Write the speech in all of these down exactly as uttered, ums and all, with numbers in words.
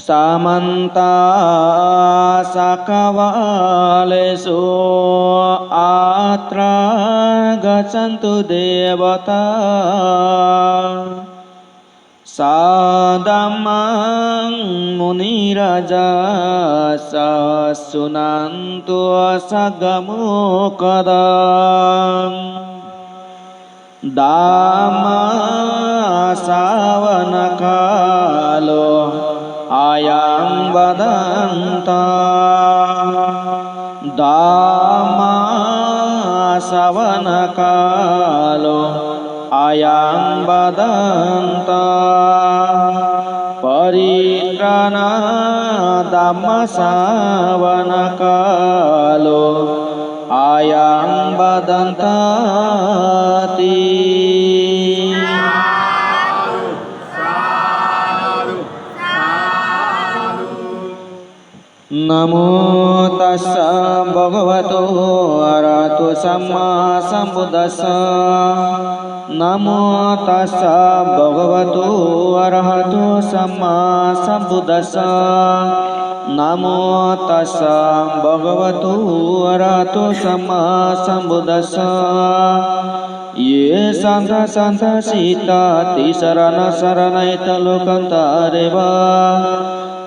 Samantā cakkavāḷesu, atrāgacchantu devatā, saddhammaṃ munirājassa, suṇantu saggamokkhadaṃ. Dhammassavanakālo ayaṃ bhadantā. Dhammassavanakālo ayaṃ bhadantā. Pariṭṭhāna dhammassavanakālo ayaṃ bhadantāti. Namo tassa bhagavato arahato sammāsambuddhassa. Namo tassa bhagavato arahato sammāsambuddhassa. Namo tassa bhagavato arahato sammāsambuddhassa. Ye santasattacittā tisaraṇasaraṇahitāni lokantare va,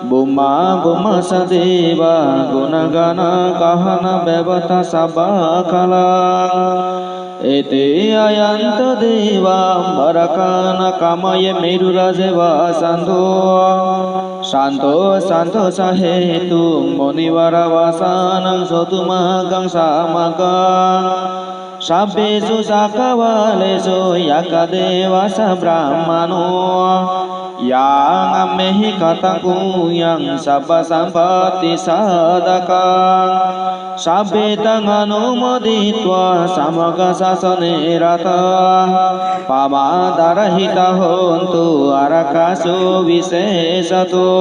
bhummā bhummassa devā guṇagaṇagahana bhavattha sabba kallaṃ. Ete ayantā devā baddhakānakamāye merurājeva santo. Santo santosahetuṃ munivaravacanaṃ sotthū maggaṃ samaggaṃ. Sabbesu cakkavāḷesu yakkhā devā ca brahmano, yaṃ amhehi kathaṃ puññaṃ sabbasampattisādhakaṃ, sabbe taṃ anumoditvā samaggāsane ratā, pamādarahitā hontu ārakkhasu visesato.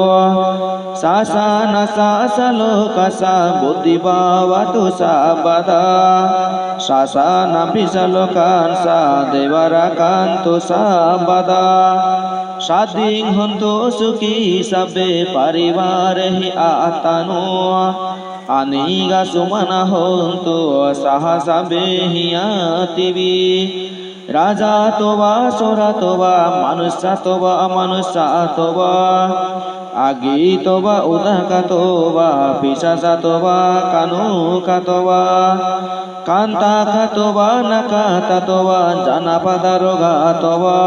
Sāsanassa assa lokassa vuḍḍhī bhavatu sabbadā. Sāsanampi ssa lokassa devā rakkhantu sabbadā. Saddhiṃ hontu sukhī sabbe parivārehi attano. Anīghā sumanā hontu saha sabbehi ñātibhi. Rājato vā corato vā manussato vā amanussato vā, aggito vā udakato vā pisācato vā khāṇukato vā, kaṇṭakato vā nakkhattato vā janapadarogāto vā,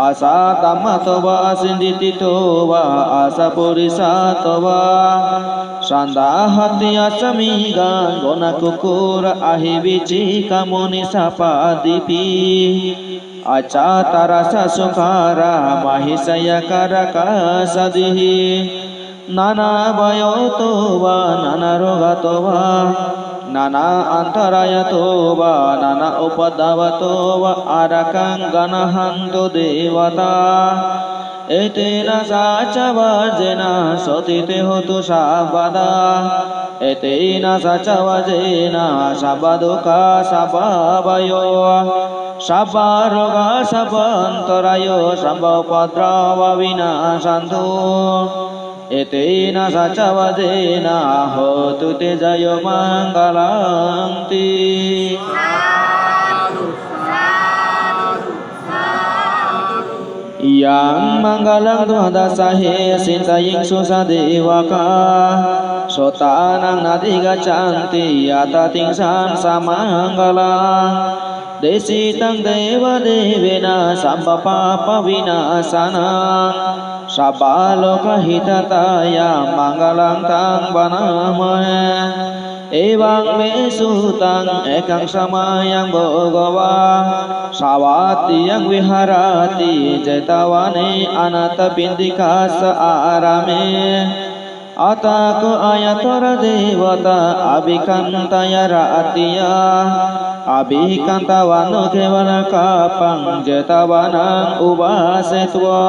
asaddhammato vā asindiṭṭhito vā asappurisato vā, saṇḍahatthi assamighaṃ goṇakukkuḷa ahi vicchikamaṇisappadīpi. Acchataraccha sūkaramahisayakkharakkhasādīhi. Nānābhayato vā nānārogato vā nānāantarāyato vā nānāupaddavato vā ārakkhaṃ gaṇhantu devatā. Etena saccavajjena sotthi te hotu sabbadā. Etena saccavajjena sabbadukkhā sabbabhayā sabbarogā sabbantarāyā sabbupaddavā vinassantu. Etena saccavajjena hotu te jayamaṅgalaṃ ti. Yaṃ maṅgalaṃ dvādasāhi siddhāyiṃ suddhā devakā, sotthānaṃ nadhigacchati attatiṃsaṃ samaṅgalaṃ. Desitaṃ devadevena sabbapāpavinasānaṃ sabbarogahitāya maṅgalaṃ taṃ bhaṇāma he. Evaṃ me sutaṃ. Ekaṃ samayaṃ bhagavā sāvatthiyaṃ viharati jetavane anāthapiṇḍikassa ārāme. Atha kho āyā tara devatā abhikkantā ya ratthiya. Abhikkantā vāno kevalakappaṃ jetavanaṃ upasetvā.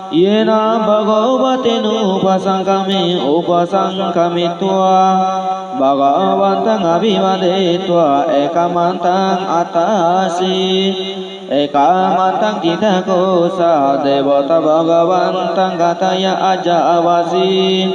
Yena bhagavā tenupasaṅkami upasaṅkamitvā bhagavantaṃ abhivādetvā ekamantaṃ aṭṭhāsi. Ekamantaṃ cittaṃ kosā devatā bhagavantaṃ gathāya ājavasi.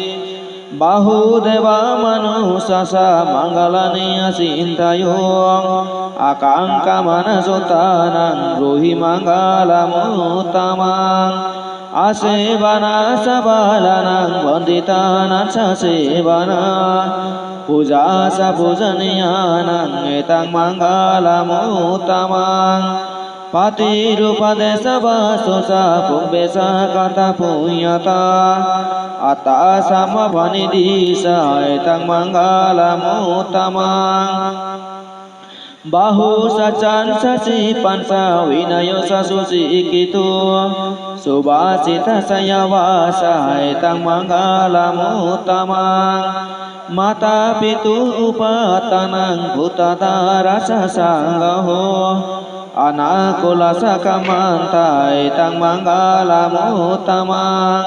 Bahū devā manussā ca maṅgalāni acintayuṃ, ākaṅkhamānā sotthānaṃ brūhi maṅgalamuttamaṃ. Asevanā sabbalānaṃ, paṇḍitānañca sevanā, pūjā ca pūjanīyānaṃ, etaṃ maṅgalamuttamaṃ. Paṭirūpadesavāso ca, pubbe ca katapuññatā, attasammāpaṇidhi ca, etaṃ maṅgalamuttamaṃ. Bāhusaccañca sippañca, vinayo ca susikkhito, subhāsitā ca yā vācā, etaṃ maṅgalamuttamaṃ. Mātāpituupaṭṭhānaṃ, puttadārassa saṅgaho, anākulā ca kammantā, etaṃ maṅgalamuttamaṃ.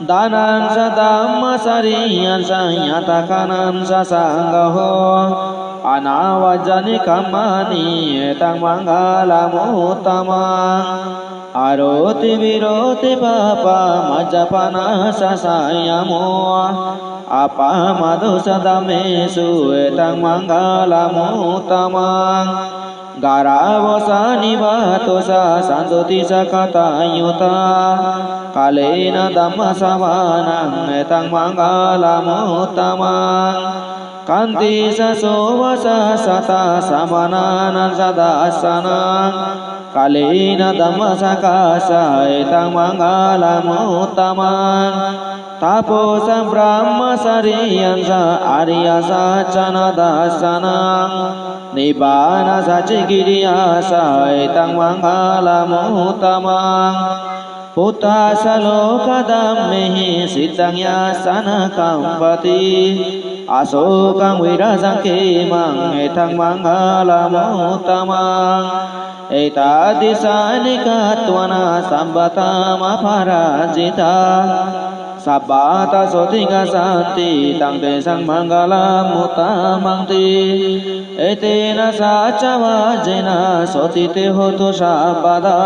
Dānañca dhammacariyā ca, ñātakānañca saṅgaho, anavajjāni kammāni, etaṃ maṅgalamuttamaṃ. Āratī viratī pāpā, majjapānā ca saññamo, appamādo ca dhammesu, etaṃ maṅgalamuttamaṃ. Gāravo ca nivāto ca, santuṭṭhī ca kataññutā, kālena dhammassavanaṃ, etaṃ maṅgalamuttamaṃ. Khantī ca sovacassatā, samaṇānañca dassanaṃ, kālena dhammasākacchā, etaṃ maṅgalamuttamaṃ. Tapo ca brahmacariyañca, ariyasaccāna dassanaṃ, nibbānasacchikiriyā ca, etaṃ maṅgalamuttamaṃ. Phuṭṭhassa lokadhammehi, cittaṃ yassa na kampati, asokaṃ virajaṃ khemaṃ, etaṃ maṅgalamuttamaṃ. Etādisāni katvāna, sabbatthamaparājitā, sabbattha sotthiṃ gacchanti, taṃ tesaṃ maṅgalamuttamanti. Etena saccavajjena, sotthi te hotu sabbadā.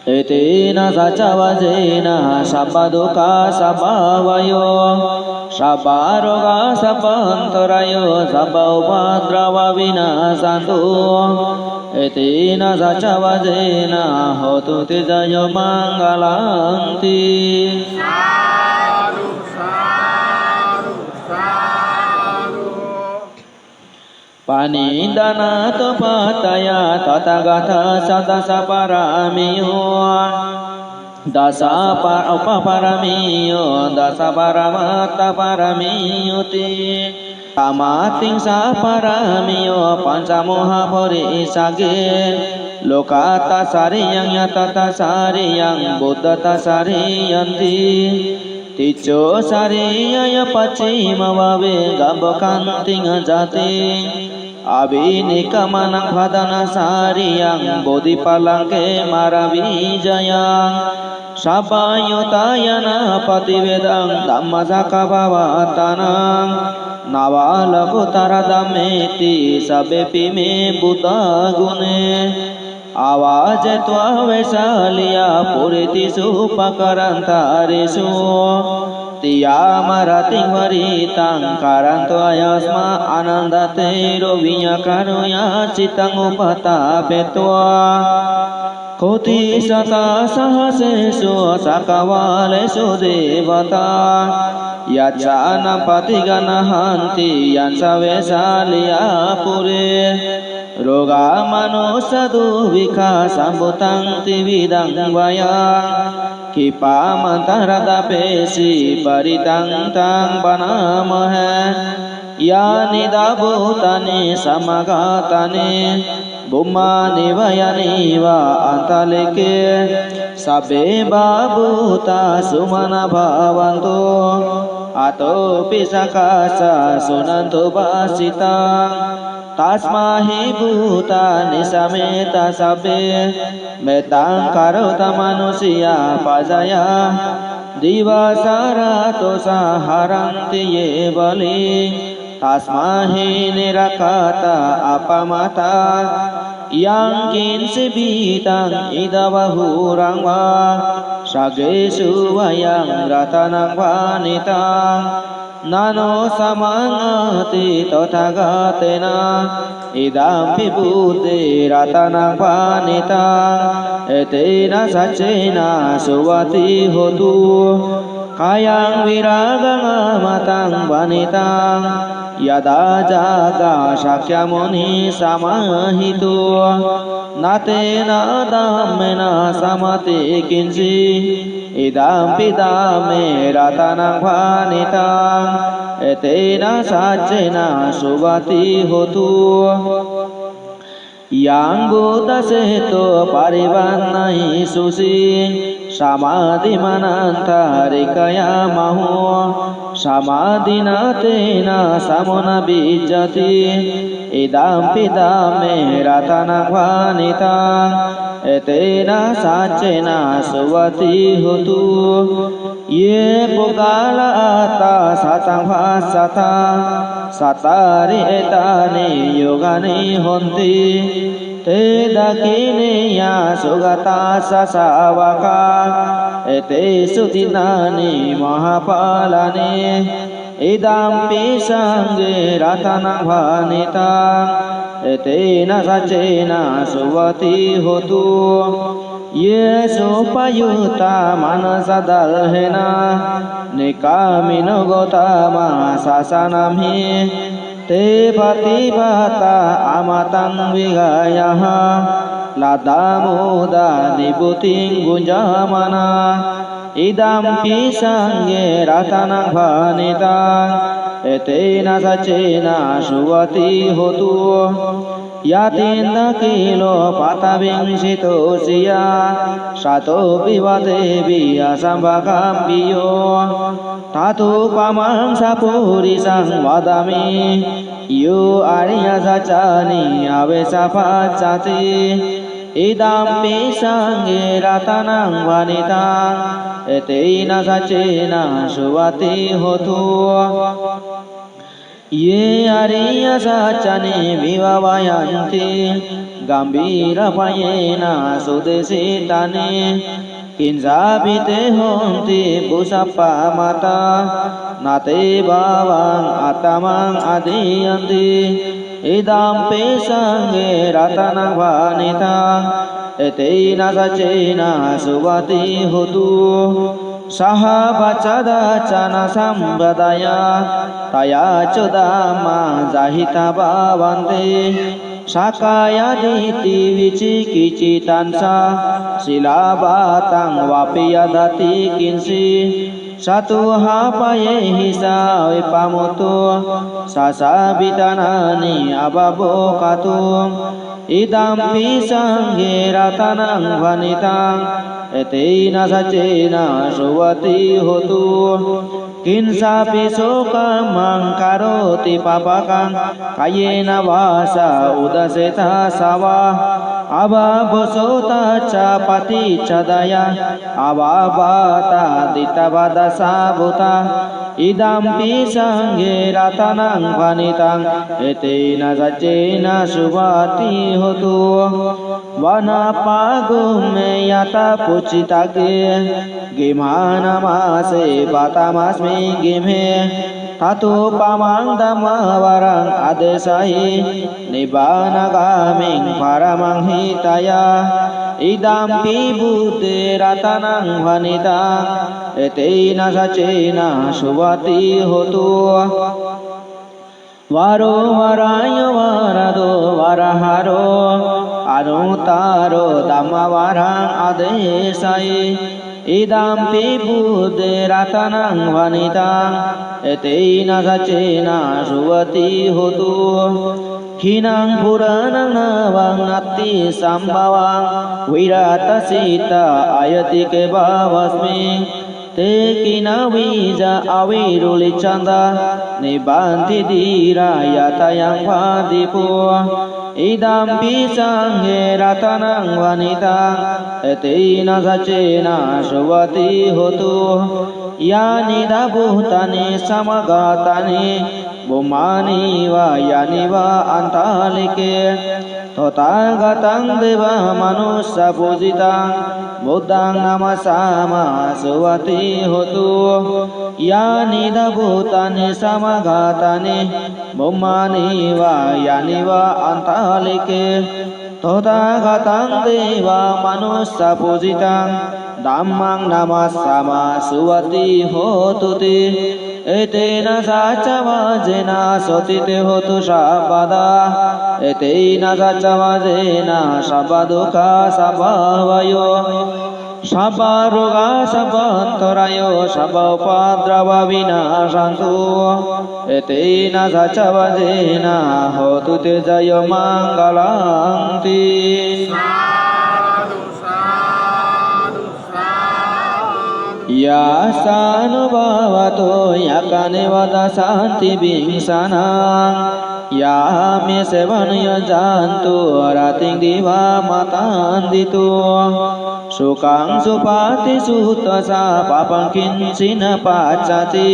Etena saccavajjena, sabbadukkhā sabbabhayā, sabbarogā sabbantarāyā, sabba upaddavā vinassantu. Etena saccavajjena, hotu te jayamaṅgalanti. Sādhu, sādhu, sādhu. Paṇidhānato pattaya, tathāgatassa dasa pāramiyo, dasa pa-, upapāramiyo, dasa paramattha pāramiyuti. Samadhiṃ saha pāramiyo, pañcamo ha purisagge, lokatthasāriyaṃ, ñātatthassāriyaṃ, buddhatthassāriyanti. Tisso sāriyāya paccimabhave gabbhakkantiṃ jātiṃ, abhinikkhamanaṃ padhānasāriyaṃ, bodhipallaṅke māravijayaṃ, sabbaññutañāṇappaṭivedhaṃ dhammacakkappavattānaṃ, navalokuttaradhammeti sabbepime buddhaguṇe, āvajjetvā vesāliyā puriṭṭhisu pākārantaresu, tiyāmarattiṃ parittaṃ karanto āyasmā ānandatthero, viññākāruyyā cittaṃ upaṭṭhapetvā, koṭisatasahassesu cakkavāḷesu devatā, yassāṇaṃ paṭiggaṇhāti yañca vesāliyā pure, rogā manussā dubhikkhā sambuddhaṃ tividhaṃ bhayaṃ, khippāmantaradhāpesi parittaṃ taṃ bhaṇāma he. Yānīdha bhūtāni samāgatāni, bhummāni vā yāni va antalikkhe, sabbe vā bhūtā sumanā bhavantu, athopi sakkacca suṇantu bhāsitaṃ. Tasmā hi bhūtā nisāmetha sabbe, mettaṃ karotha mānusiyā pajāya, divā ca ratto ca haranti ye baliṃ, tasmā hi ne rakkhatha appamattā, Yaṅkiñci vittaṃ idha vā huraṃ vā, saggesu vā yaṃ ratanaṃ paṇītaṃ, na no samaṃ atthi tathāgatena, idampi buddhe ratanaṃ paṇītaṃ, etena saccena suvatthi hotu. Khayaṃ virāgaṃ amataṃ paṇītaṃ, yathājjhagā sakyamunī samāhito, na tena dhammena samatthi kiñci, idampi dhamme ratanaṃ paṇītaṃ, etena saccena suvatthi hotu. Yaṃ buddhaseṭṭho parivaṇṇayisusi, samādhimānantarikañāmahu, samādhinā tena samo na vijjati, idampi dhamme ratanaṃ paṇītaṃ, etena saccena suvatthi hotu. Ye puggalā aṭṭha sataṃ pasatthā, cattāri etāni yugāni honti, te dakkhiṇeyyā sugatassa sāvakā, etesu dinnāni mahapphalāni, idampi saṅghe ratanaṃ paṇītaṃ, etena saccena suvatthi hotu. Ye suppayuttā manasā daḷhena, nikkāmino gotamasā sāsanamhi, te pattipattā amataṃ vigayha, laddhā mudhā nibbutiṃ bhuñjamānā, idampi saṅghe ratanaṃ paṇītaṃ, etena saccena suvatthi hotu. Yathindakhīlo paṭhaviṃ sito siyā, sattophi vātepi asambhagampiyo, tathūpamaṃ sappurisaṃ vadāmi, yo ariyasaccāni avecca passati, idampi saṅghe ratanaṃ paṇītaṃ, etena saccena suvatthi hotu. Ye ariyasaccāni vibhāvayanti, gambhīrabyājena sudesitāni, kiñcāpi te honti bhusappamattā, na te bhavaṃ aṭṭhamsūlamatthaṃ, idampi saṅghe ratanaṃ paṇītaṃ, etena saccena suvatthi hotu. Saha paccattañca sampādeyya, tayajja dhammā jahitā bhavanti, sakkāyadiṭṭhi vicikicchitañca, sīlabbataṃ vāpi yadatthi kiñci, catūhapāyehi sā vippamutto, sāsā viṭhānaṃ abhabbo kātuṃ, idampi saṅghe ratanaṃ paṇītaṃ, etena saccena suvatthi hotu. Kiñcāpi so kammaṃ karoti pāpakaṃ, kāyena vācā udā cetasā vā, abhabbo so tassa paṭicchādeyya, abhabbatā diṭṭhapadassa bhūtā, idampi saṅghe ratanaṃ paṇītaṃ, etena saccena suvatthi hotu. Vanappagumbe yathā pucchitagge, gimhānamāse paṭhamasmiṃ gimhe, tathūpamaṃ dhammavaraṃ adesayi, nibbānagāmiṃ paramaṃ hitāya, idampi buddhe ratanaṃ paṇītaṃ, etena saccena suvatthi hotu. Varo varāyo varado varāharo, anuttaro dhammavaraṃ adesayi, idampi buddhe ratanaṃ paṇītaṃ, etena saccena suvatthi hotu. Khīṇaṃ purāṇaṃ navaṃ natthi sambhavaṃ, virattacittāyatike bhavasmiṃ, te khīṇabījā avirūḷhichandā, nibbanti dhīrā yathāyaṃ padīpo, idampi saṅghe ratanaṃ paṇītaṃ, etena saccena suvatthi hotu. Yānīdha bhūtāni samāgatāni, bhummāni vā yāni va antalikkhe, Tathāgataṃ devamanussapūjitaṃ, buddhaṃ namassāma suvatthi hotu. Yānīdha bhūtāni samāgatāni, bhummāni vā yāni va antalikkhe. Tathāgataṃ devamanussapūjitaṃ, dhammaṃ namassāma suvatthi hotu te. Etena saccavajjena sotthi te hotu sabbadā. Etena saccavajjena sabbadukkhā sabbabhayā, sabbarogā sabbantarāyā sabbupaddavā vinassantu. Etena saccavajjena hotu te jayamaṅgalanti. Yassānubhāvato yakkhaṃ neva dassati bhiṃsanaṃ, yāme seva niyyāntu rattiṃ divā matandito. Sukhaṃ supati suttassa pāpaṃ kiñci na passati,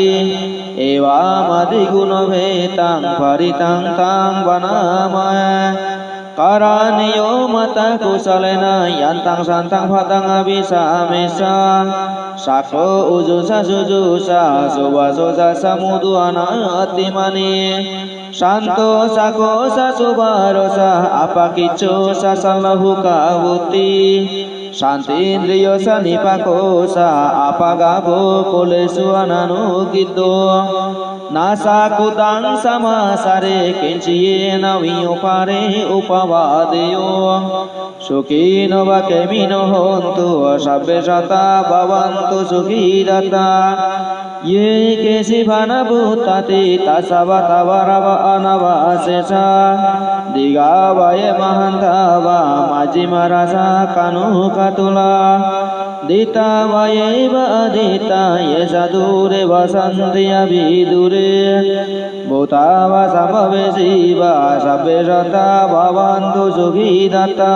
evamādiguṇūpetaṃ parittaṃ taṃ bhaṇāma he. Karaṇīyo mātā kusalena, yantaṃ santaṃ padaṃ abhisamecca. Sakko ujū ca suhujū ca, subhāsū ca sumudu anatimānī. Santo sakkho ca subhāro ca, appakicco ca sallahukavutti. Santindriyo ca nipako ca, appagabbho kulesu ananugiddho. Na ca khuddaṃ samācare, kiñci yena viññū pare upavadeyyuṃ. Sukhino vā khemino hontu, sabbe sattā bhavantu sukhitattā. Ye keci pāṇabhūtatthi, tasā vā thāvarā vā anavasesā. Dīghā vā ye mahantā vā, majjhimā rassakāṇukathūlā. Diṭṭhā vā ye va adiṭṭhā, ye ca dūre vasanti avidūre. Bhūtā vā sambhavesī vā, sabbe sattā bhavantu sukhitattā.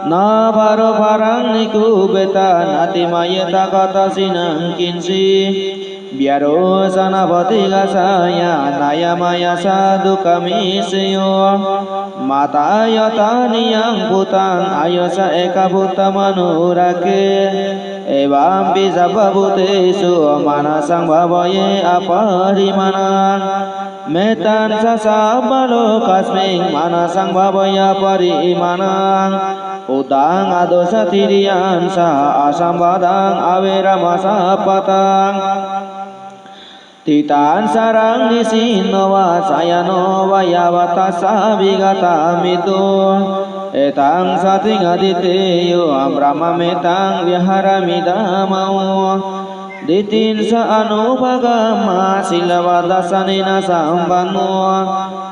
Na paro paraṃ nikubbetha, nātimaññetha katthaci naṃ kiñci. Byārosanā paṭighasaññā, nāññamaññassa dukkhamiccheyya. Mātā yathā niyaṃ puttaṃ, āyusā ekaputtamanurakkhe. Evampi sabbabhūtesu, mānasam bhāvaye aparimāṇaṃ. Mettañca sabbalokasmiṃ, mānasam bhāvaye aparimāṇaṃ. Uddhaṃ adho ca tiriyañca, asambādhaṃ averaṃ asapattaṃ. Tiṭṭhañcaraṃ nisinno vā, sayāno vā yāvatassa vigatamiddho. Etaṃ satiṃ adhiṭṭheyya, brahmametaṃ viharamidhamāhu. Diṭṭhiñca anupagamma, sīlavā dassanena sampanno.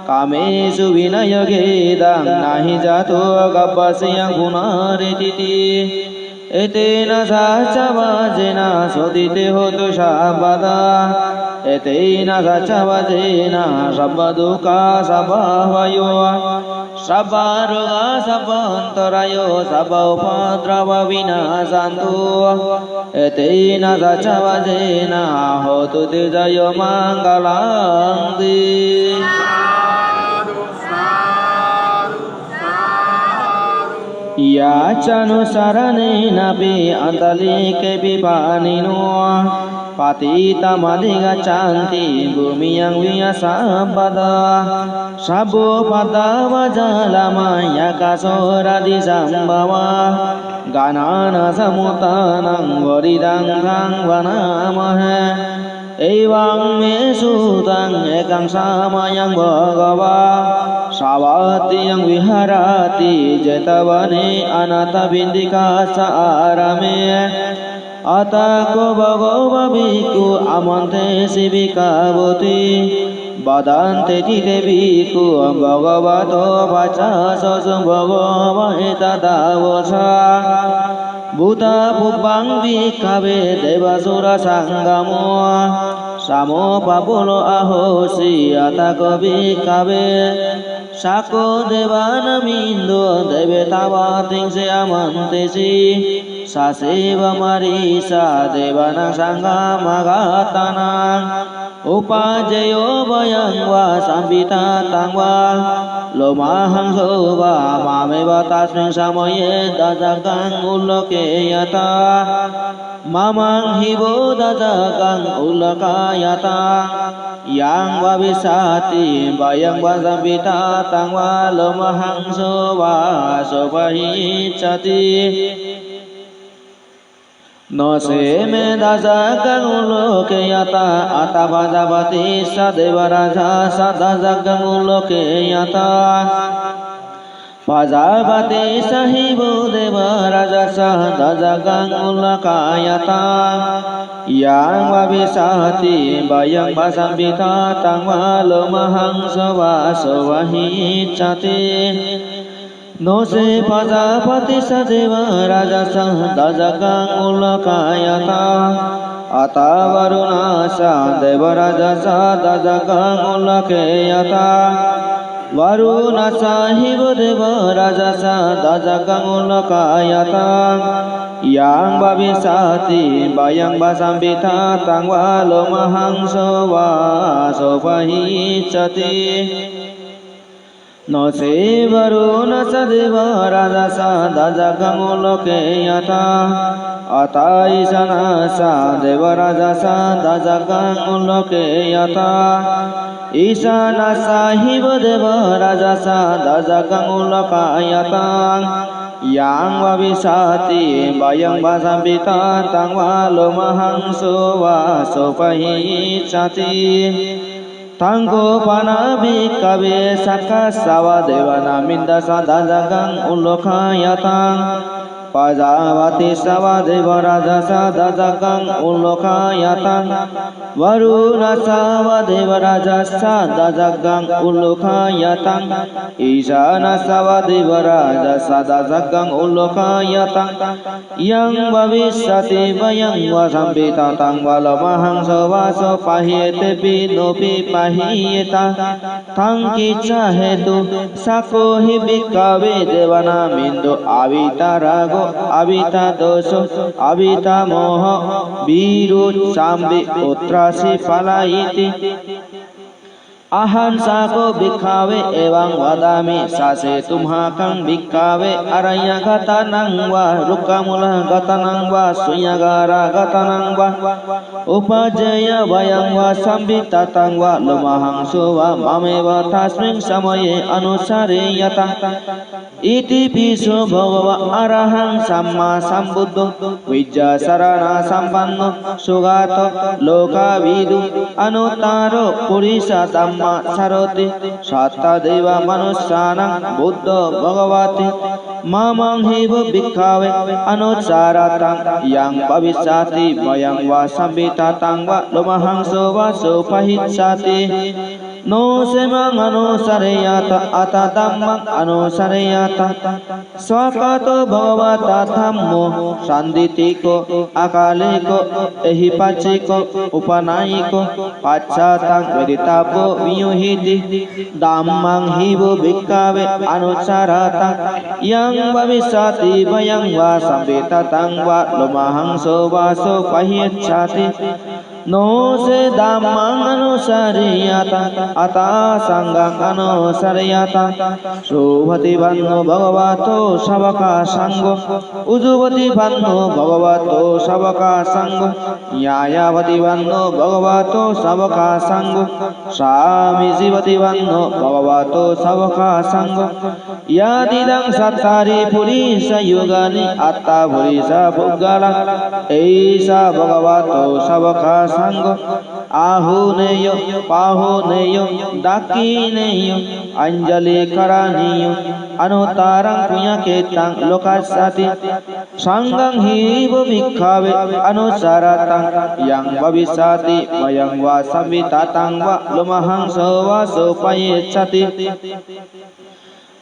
Kāmesu vineyya gedhaṃ, na hi jātu gabbhaseyyaṃ punaretīti. Etena saccavajjena, sotthi te hotu sabbadā. Etena saccavajjena, sabbadukkhā sabbabhayā, sabbarogā sabbantarāyā, sabbupaddavā vinassantu. Etena saccavajjena, hotu te jayamaṅgalanti. Yaccanussaraṇena pi, antalikkhe pi pāṇino. Patitamādhigacchanti, bhūmiyaṃ viya sabbadā. Sabbupaddavā jalamaggakashoradhisambhavā. Gaṇanātha samuttānaṃ, parittaṃ taṃ bhaṇāma he. Evaṃ me sutaṃ, ekaṃ samayaṃ bhagavā, sāvatthiyaṃ viharati, jetavane anāthapiṇḍikassa ārāme. Atha kho bhagavā bhikkhū, āmantesi bhikkhavoti. Bhadanteti te bhikkhū, bhagavato paccassosuṃ. Bhagavā etadavoca. Bhūtā pubbaṃ bhikkhave, devasurasaṅgamo, sammappaṃ pullo ahosi. Atha kho bhikkhave, sakko devānamiddho, deve tāvatiṃse āmantesi. Saceva marīsā devānaṃ saṅghamagatanaṃ. Upajjhāyā bhayaṃ vā sambhatattaṃ vā lomahaṃso vā māmeva tasmiṃ samaye dassaggaṃ ullokhayattha. Māmaṃ hi vo dassaggaṃ ullokhayattha. Yaṃ bhavissati bhayaṃ vā sambhatattaṃ vā lomahaṃso vā so pahīsati. No ce me dassaggaṃ ullokhayattha. Atha pajāpatissa devarājassa dassaggaṃ ullokhayattha. Pajāpatissa hi vo devarājassa dassaggaṃ ullokhayattha. Yaṃ bhavissati bhayaṃ vā sambhatattaṃ vā lomahaṃso vā so pahīsati. No ce pajāpatissa devarājassa dassaggaṃ ullokhayattha. Atha varuṇassa devarājassa dassaggaṃ ullokhayattha. Varuṇassa hi vo devarājassa dassaggaṃ ullokhayattha. Yaṃ bhavissati bhayaṃ vā sambhatattaṃ vā lomahaṃso vā so pahīsati. No ce varuṇassa devarājassa dassaggaṃ ullokhayattha. Atha ईशानassa devarājassa dassaggaṃ ullokhayattha. ईशानassa hi vo devarājassa dassaggaṃ ullokhayattha. Yaṃ bhavissati bhayaṃ vā sambhatattaṃ vā lomahaṃso vā so pahīsati. Taṃ kho pana bhikkhave sakkassāva devānaṃ indassa dassaggaṃ ullokhayatthaṃ. Pajāpatissāva devarājassa dassaggaṃ ullokhayatthaṃ. Varuṇassāva devarājassa dassaggaṃ ullokhayatthaṃ. ईशानssāva devarājassa dassaggaṃ ullokhayatthaṃ. Yaṃ bhavissati bhayaṃ vā sambhatattaṃ vā lomahaṃso vā so pahīsati. Nopi pahīyeta. Taṃ kiccāhetu. Sakko hi bhikkhave devānaṃ indo avittarāgo avitadoso avitamoho vīru campi putrāsi palayīti. Ahaṃ sakko bhikkhave evaṃ vadāmi. Sacce tumhākaṃ bhikkhave araññagatānaṃ vā rukkhamūlagatānaṃ vā suññagāragatanaṃ vā upajjhāyā bhayaṃ vā sambhatattaṃ vā lomahaṃso vā māmeva tasmiṃ samaye anussareyyātha. Itipi so bhagavā arahaṃ sammāsambuddho vijjācaraṇasampanno sugato lokavidū anuttaro purisadammasārathi satthā devamanussānaṃ buddho bhagavāti. Māmaṃ hi vo bhikkhave anussaratthaṃ yaṃ bhavissati bhayaṃ vā sambhatattaṃ vā lomahaṃso vā so pahīsati. No ce maṃ anussariyattha atha dhammaṃ anussariyattha. Svākkhāto bhagavatā dhammo sandiṭṭhiko akāliko ehipassiko opanayiko paccattaṃ veditabbo viññūhīti. Dhammaṃ hi vo bhikkhave anussaratthaṃ yaṃ bhavissati bhayaṃ vā sambhatattaṃ vā lomahaṃso vā so pahīsati. No ce dhammaṃ anussariyattha atha saṅghaṃ anussariyattha. Supaṭipanno bhagavato sāvakasaṅgho, ujupaṭipanno bhagavato sāvakasaṅgho, ñāyapaṭipanno bhagavato sāvakasaṅgho, sāmīcipaṭipanno bhagavato sāvakasaṅgho, yadidaṃ cattāri purisayugāni aṭṭha purisapuggalā, esa bhagavato sāvakasaṅgho, āhuneyyo pāhuneyyo dakkhiṇeyyo añjalikaraṇīyo anuttaraṃ puññakkhettaṃ lokassāti. Saṅghaṃ hi vo bhikkhave anussaratthaṃ yaṃ bhavissati bhayaṃ vā sambhatattaṃ vā lomahaṃso vā so pahīsati.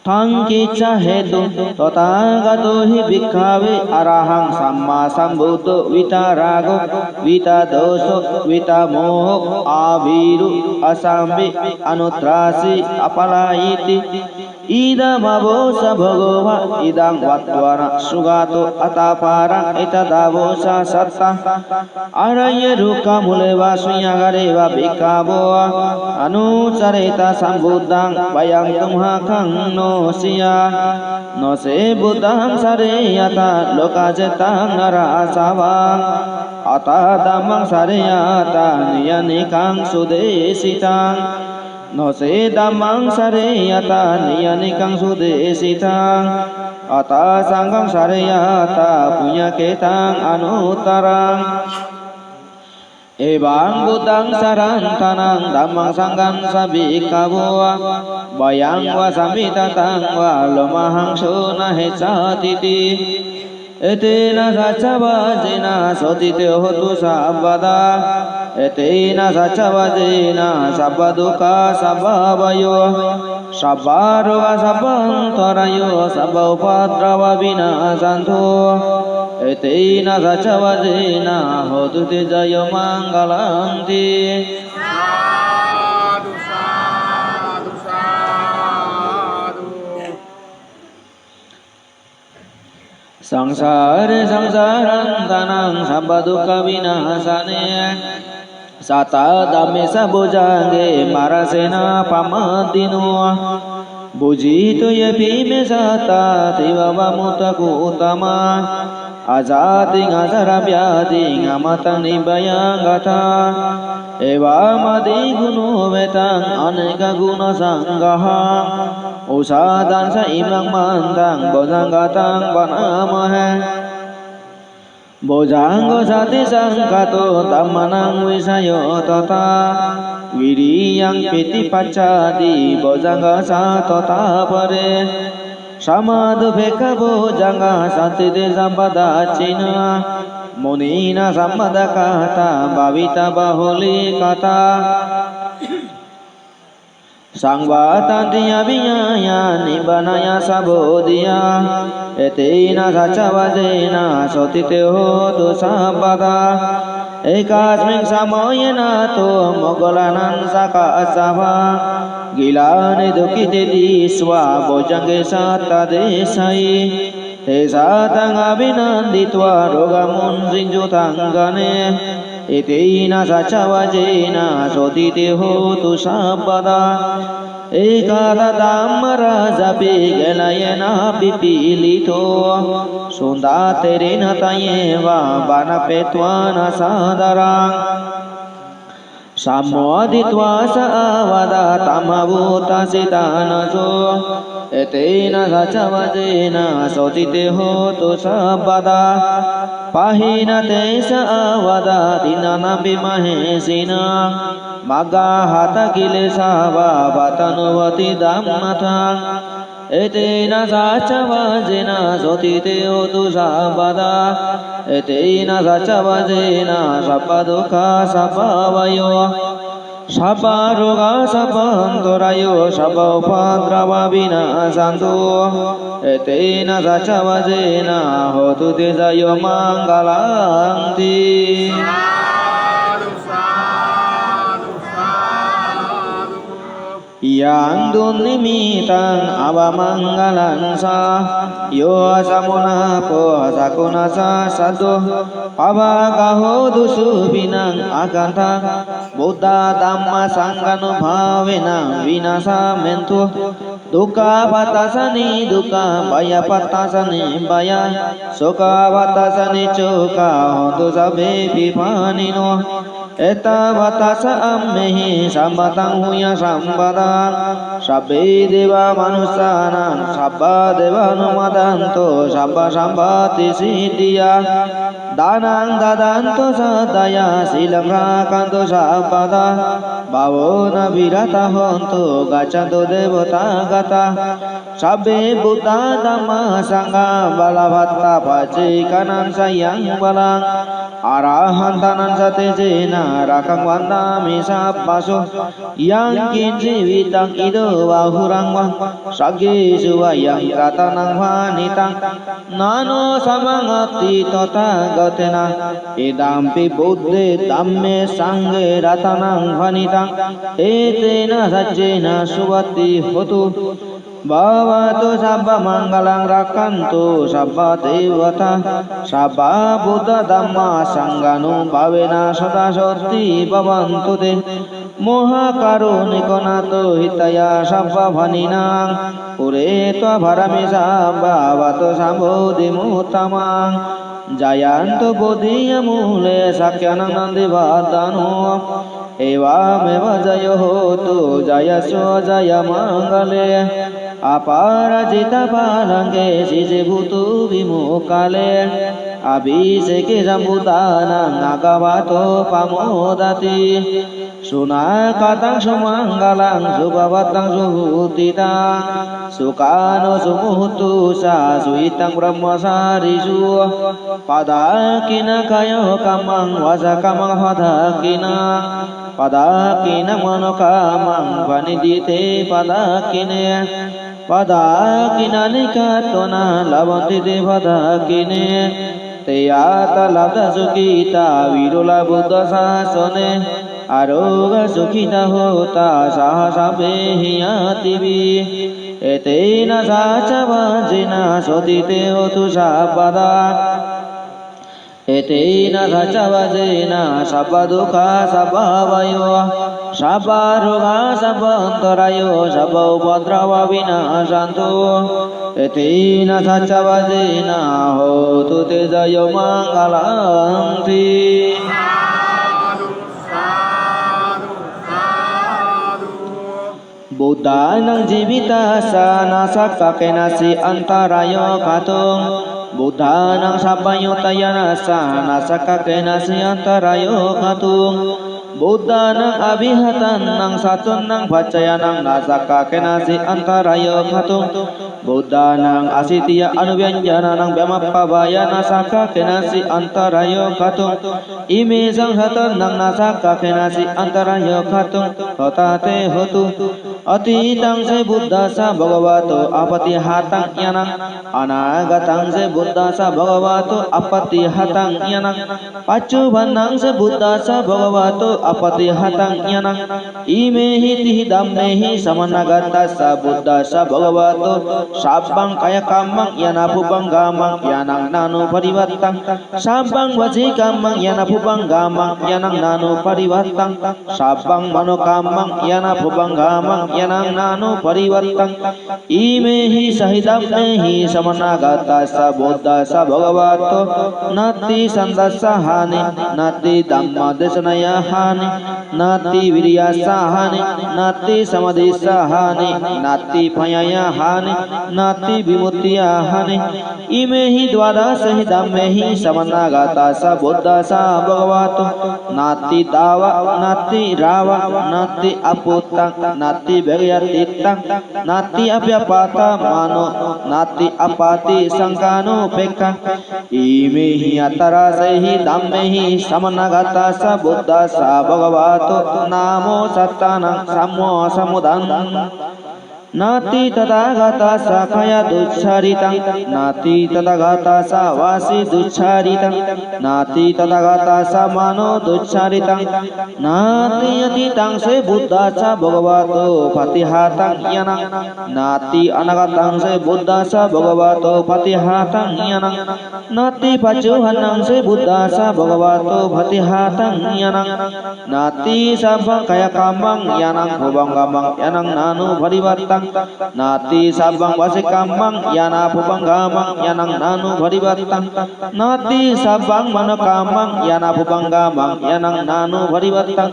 Taṃ kiccāhetu. Tathāgato hi bhikkhave arahaṃ sammāsambuddho vītarāgo vītadoso vītamoho avīru acampi anuttārasi apalayīti. Idamavoca bhagavā. Idaṃ vatvāna sugato attaparaṃ. Etadavoca satta āraññe rukkhamūle vā shuññagāre vā bhikkhavo anuccaretaṃ sambuddhaṃ. Vayaṃ tumhākaṃ no siyā, no ce buddhaṃ sāreyyattha lokajetaṃ nārāsabhaṃ. Attadhammaṃ sāreyyattha niyyānikaṃ sudesitaṃ. No ce dhammaṃ sāreyyattha niyyānikaṃ sudesitaṃ. Attasaṅghaṃ sāreyyattha puññakkhettaṃ anuttaraṃ. Evaṃ buddhaṃ sarantānaṃ dhammaṃ saṅghañca bhikkhavo, bhayaṃ vā samitthaṃ vā lomahaṃso na hessatīti. Etena saccavajjena sotthi te hotu sabbadā. Etena saccavajjena sabbadukkhā sabbabhayo sabbarogā sabbantarāyo sabba upaddavā vinassantu. Etena saccavajjena hotu te jayamaṅgalanti. Sādhu, sādhu, sādhu. Saṃsāre saṃsārantānaṃ sabbadukkhavināsane, satthā dhamme saha bojjhange mārasenā pamādayo. Bhujitū yepi me sattā tībrā vā muttā kuṭamā, ajātiṃ ajarāmyaṃ vā amataṃ nibbānaṃ gathā. Evaṃ ādiguṇūpetaṃ anekaguṇasaṅgahaṃ, osathañca imaṃ mantaṃ bojjhaṅgataṃ bhaṇāma he. Bojjhaṅgo satisaṅkhāto dhammānaṃ vicayo tathā, vīriyaṃ pīti passaddhi bojjhaṅgassa tathāpare. Samādhupekkhabojjhaṅgā santiṭṭhitappadassino, muninā sammadakkhātā bhāvitā bahulīkatā. Saṃvattanti abhiññāya nibbānāya ca bodhiyā, etena saccavajjena sotthi te hotu sabbadā. Ekasmiṃ samaye nātho moggallānañca kassapaṃ, gilāne dukkhite disvā bojjhaṅge satta desayi. Te ca taṃ abhinanditvā rogā muñciṃsu taṅkhaṇe, etena saccavajjena sotthi te hotu sabbadā. Ekadā dhammarājāpi gelaññenābhipīḷito, sudāterena taññeva bhaṇāpetvāna sādaraṃ. Sammoditvā ca ābādhā tamhā vuṭṭhāsi ṭhānaso, etena saccavajjena sotthi te hotu sabbadā. Pahīnā te ca ābādhā tiṇṇannampi mahesinaṃ, maggāhatakilesā va pattānuppattidhammataṃ. Etena saccavajjena sotthi te hotu sabbadā. Etena saccavajjena sabbadukkhā sabbabhayo sabbarogā sabbantarāyo sabba upaddavā vinassantu. Etena saccavajjena hotu te jayamaṅgalanti. Sādhu, sādhu, sādhu. Yaṃ dunnimittaṃ avamaṅgalañca, yo cāmanāpo sakuṇassa saddo, pāpaggaho dussupinaṃ akantaṃ, buddha dhamma saṅghānubhāvena vināsamentu. Dukkhappattā ca niddukkhā, bhayappattā ca nibbhayā, sokappattā ca nissokā, hontu sabbepi pāṇino. Ettāvatā ca amhehi sambhataṃ puññasampadaṃ, sabbe devā manussānaṃ sabbadevatā anumodantu sabbasampattisiddhiyā. Dānaṃ dadantu saddhāya, sīlaṃ rakkhantu sabbadā, bhāvanābhiratā hontu, gacchantu devatāgatā. Sabbe buddhā dhammasaṅghā, balappattā paccekānañca yaṃ balaṃ, arahantānañca tejena, rakkhaṃ bandhāmi sabbaso. Yaṅkiñci vittaṃ idha vā huraṃ vā, saggesu vā yaṃ ratanaṃ paṇītaṃ, na no samaṃ atthi tathāgatena, idampi buddhe dhamme saṅghe ratanaṃ paṇītaṃ, etena saccena suvatthi hotu. Bhavatu sabbamaṅgalaṃ, rakkhantu sabbadevatā, sabbabuddhadhammasaṅghānubhāvena sadā sotthī bhavantu te. Mahākāruṇiko nātho hitāya sabbapāṇinaṃ, pūretvā pāramī sabbā patto sambodhimuttamaṃ. Jayanto bodhiyā mūle sakyānaṃ nandivaḍḍhano, evameva jayo hotu jayassu jayamaṅgale. Aparājitapallaṅke sīse paṭhavipokkhare, abhiseke sabbabuddhānaṃ aggappatto pamodati. Sunakkhattaṃ sumaṅgalaṃ supabhātaṃ suhuṭṭhitaṃ, sukhaṇo sumuhutto ca suyiṭṭhaṃ brahmacārisu. Padakkhiṇaṃ kāyakammaṃ vācākammaṃ padakkhiṇaṃ, padakkhiṇaṃ manokammaṃ paṇidhī te padakkhiṇe. Padakkhiṇāni katvāna labhantatthe padakkhiṇe. Te atthaladdhā sukhitā viruḷhā buddhasāsane, ārogyā sukhitā hotha saha sabbehi ñātibhi. Etena saccavajjena sotthī te hotu sabbadā. Etena saccavajjena sabbadukkhā sabbabhayā, sabbarogā sabbantarāyā sabba upaddavā vinassantu. Etena saccavajjena hotu te jayamaṅgalanti. Buddhānaṃ jīvitassa nāssa kañci antarāyo kātuṃ. Buddhānaṃ sabbaññutañāṇassa nāssa kañci antarāyo kātuṃ. Buddhānaṃ abhiṭhānaṃ sattūnaṃ paccayānaṃ nāssa kañci antarāyo kātuṃ. Buddhānaṃ āsitiyā anubyajjanānaṃ byāmappabhāya nāssa kañci antarāyo kātuṃ. Imesaṃ sattūnaṃ nāssa kañci antarāyo kātuṃ. Hotatthe hotu. Atītaṃ ca buddhassa bhagavato appaṭihataṃ ñāṇaṃ, anāgataṃ ca buddhassa bhagavato appaṭihataṃ ñāṇaṃ, paccuppannaṃ ca buddhassa bhagavato appaṭihataṃ ñāṇaṃ. Imehi tīhi dhammehi samannāgatassa buddhassa bhagavato sabbaṃ kāyakammaṃ yānā pubbaṅgamaṃ yānaṃ nānuparivaṭṭaṃ, sabbaṃ vacīkammaṃ yānā pubbaṅgamaṃ yānaṃ nānuparivaṭṭaṃ, sabbaṃ manokammaṃ yānā pubbaṅgamaṃ yānaṃ nānuparivaṭṭaṃ. Imehi cāhi dhammehi samannāgatassa buddhassa bhagavato natthi sattassa hāni, natthi dhammadesanāya hāni, natthi vīriyassa hāni, natthi samādhissa hāni, natthi bhayāya hāni, natthi vimuttiya hāni. Imehi dvādasehi dhammehi samannāgatassa buddhassa bhagavato natthi dāva, natthi rāva, natthi apputtaṃ, natthi vegayaṭṭhittaṃ, natthi abyāpattamāno, natthi appaṭisaṅkhānupekkhā. Imehi aṭṭhārasehi dhammehi samannāgatassa buddhassa bhagavato nāmo sattannaṃ sammāsambuddhaṃ. Natthi tathāgatassa kāyaducchāritaṃ, natthi tathāgatassa vacīducchāritaṃ, natthi tathāgatassa manoducchāritaṃ, natthi atītaṃ ca buddhassa bhagavato paṭihataṃ ñāṇaṃ, natthi anāgataṃ ca buddhassa bhagavato paṭihataṃ ñāṇaṃ, natthi paccuppannaṃ ca buddhassa bhagavato paṭihataṃ ñāṇaṃ, natthi sabbaṃ kāyakammaṃ yānaṃ pubbaṅgamaṃ yānaṃ nānuparivaṭṭaṃ, natthi sabbaṃ vacīkammaṃ yānā pubbaṅgamaṃ yānaṃ nānuparivaṭṭaṃ, natthi sabbaṃ manokammaṃ yānā pubbaṅgamaṃ yānaṃ nānuparivaṭṭaṃ.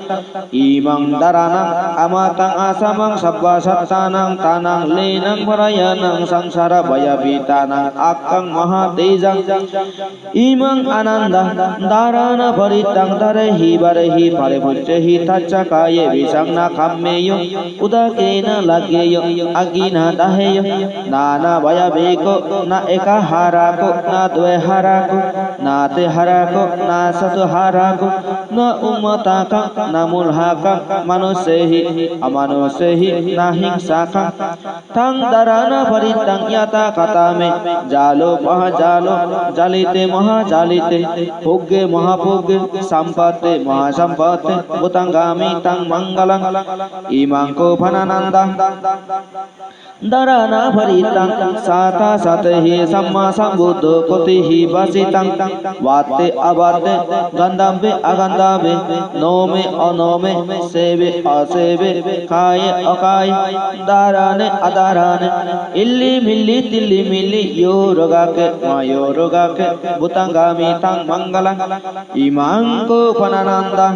Imaṃ dhāraṇaṃ amataṃ āsamaṃ sabbasattānaṃ tānaṃ lenaṃ parāyanaṃ saṃsārabhayapītānaṃ aggaṃ mahātejaṃ. Imaṃ ānanda dhāraṇaparittaṃ dhārehi bārehi pārepuñcehi tassa kāye visaṃ na khammeyya, udakena lāgeyya, agginā daheyya. Nānābhayapekkho, na ekahārako, na dvehārako, na trihārako, na caturhārako, na ummātakaṃ, na mūḷhakaṃ, manussehi, amanussehi, na hiṃsakaṃ. Taṃ dhāraṇaparittaṃ yathākatā me jālo mahājālo, jāle te mahājāle te, bhogge mahābhogge, sampatte mahāsampatte, bhūtaṃ khāmi taṃ maṅgalaṃ. Imaṃ kho bhaṇānanda Dhāraṇā pharittaṃ sattā satthihi sammāsambuddho koṭihi bhāsitaṃ. Vāte avāte gandhabbe agandhabbe nome anome seve aseve kāye akāye dhāraṇe adhāraṇe illimilli tillimilli yorogake mayorogake bhūtaṃ gāmi taṃ maṅgalaṃ. Imaṃ kho panānanda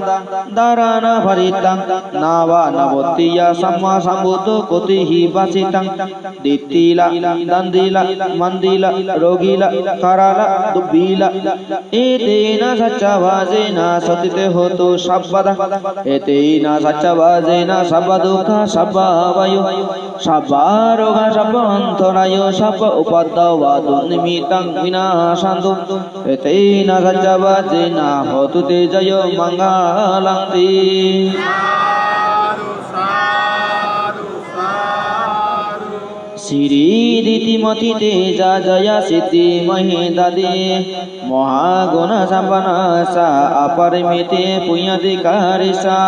dhāraṇā pharittaṃ nāva nāvattiya sammāsambuddho koṭihi bhāsitaṃ. Diṭṭhila dandila mandila rogila karala dubbila etena saccavajjena sotthi te hotu sabbadā. Etena saccavajjena sabbadukkhā sabbabhayā sabbaroga sabbantarāyā sabba upaddavā dunnimittaṃ vinassantu. Etena saccavajjena hotu te jayo maṅgalaṃ ti. Sādhu, sādhu, sādhu. Siridhitimatitejajayasiddhimahiddhidhi mahāguṇasampannassa aparimite puññādhikārissa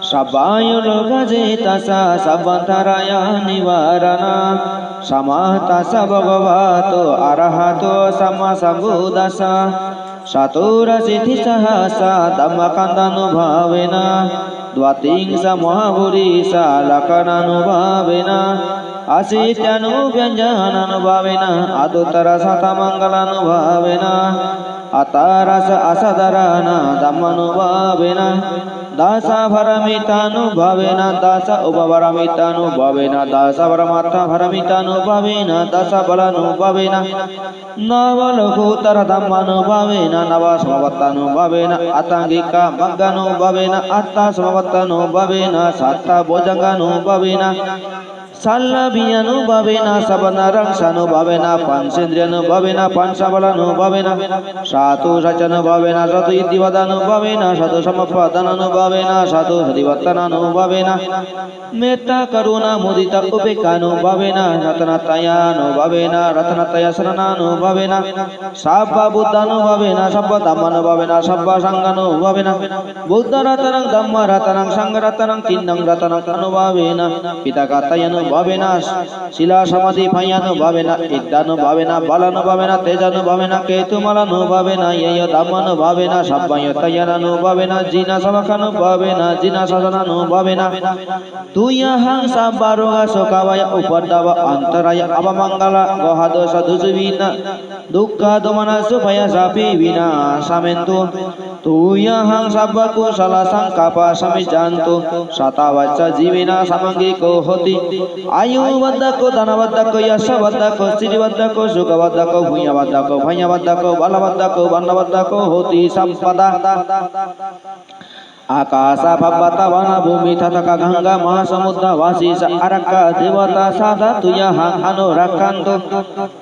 sabbayogalokajitassa sabbantarāyanivāraṇasamatthassa bhagavato arahato sammāsambuddhassa caturāsītisahassa dhammakkhandhānubhāvena dvattiṃsa mahāpurisalakkhaṇānubhāvena āsītyānubyañjanānubhāvena aṭṭhuttarasatamaṅgalānubhāvena aṭṭhārasa asadharaṇa dhammānubhāvena dasa pāramitānubhāvena dasa upaparamitānubhāvena dasa paramatthapāramitānubhāvena dasa balānubhāvena navalokuttaradhammānubhāvena navasamāpattinānubhāvena aṭṭhaṅgikamaggānubhāvena aṭṭhasamāpattinānubhāvena satthabojjhaṅgānubhāvena sallabbhiyānubhāvena sabbanāraṅsānubhāvena pañcendriyānubhāvena pañcabalānubhāvena satusaccanubhāvena satuiddhibādānubhāvena satusammāpadānānubhāvena satusatipaṭṭhānānubhāvena mettākaruṇāmuditāupekkhānubhāvena ratanattayānubhāvena ratanattayasaraṇānubhāvena sabbabuddhānubhāvena sabbadhammānubhāvena sabbasaṅghānubhāvena buddharatanaṃ dhammaratanaṃ saṅgharatanaṃ tiṇṇaṃ ratanaṃ anubhāvena piṭakattayānubhāvena sīlasamādhipāyānubhāvena iddhānubhāvena balānubhāvena tejānubhāvena ketumālānubhāvena ñeyyodhammānubhāvena sabbaññutañāṇānubhāvena jinasamaggānubhāvena jinasāsanānubhāvena tuyhaṃ sabbarogasoka bhaya upaddava antarāya avamaṅgala gohadosa dusu vinā dukkhadomanassupāyāsāpi vināsamentu tuyhaṃ sabbakusalā saṅkappā samijjhantu satavassajīvena samaṅgiko hoti āyuvaḍḍhako dhanavaḍḍhako yasavaḍḍhako sirivaḍḍhako sukhavaḍḍhako puññavaḍḍhako bhāgyavaḍḍhako balavaḍḍhako vaṇṇavaḍḍhako hoti sabbadā. Ākāsapabbatavanabhūmitadātagangāmahāsamuddā vāsī ca ārākkhā devatā sadā tuyhaṃ anurakkhantu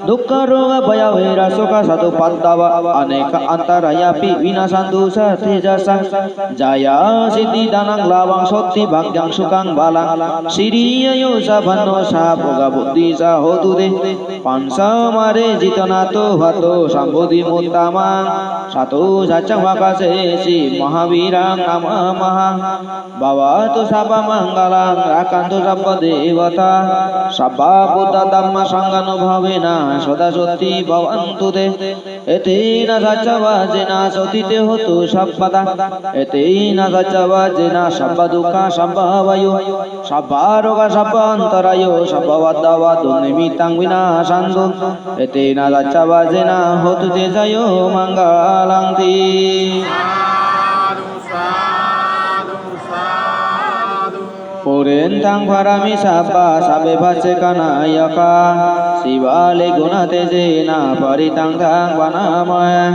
dukkharogabhayaverā sokā sattupaddavā anekā antarāyāpi vinassantu ca tejasā. Jayasiddhi dhanaṃ lābhaṃ sotthi bhāgyaṃ sukhaṃ balaṃ siri āyu ca vaṇṇo ca bhogavuḍḍhī ca hotu te. Pañca mārē jitvā nātho patto sambodhimuttamaṃ sādhu saccaṃ ākāsesi mahāvīraṃ namāmahaṃ. Bhavatu sabbamaṅgalaṃ rakkhantu sabbadevatā sabbabuddhadhammasaṅghānubhāvena sadā sotthī bhavantu te. Etena saccavajjena sotthi te hotu sabbadā. Etena saccavajjena sabbadukkhā sabbabhayā sabbaroga sabbantarāyā sabbupaddavā dunnimittaṃ vinassantu. Etena saccavajjena hotu te jayo maṅgalaṃ ti. Sādhu, sādhu, sādhu. Pūrentu pāramī sabbā sabbe paccekānāyakā sīvalī guṇatejena parittaṃ taṃ bhaṇāma he.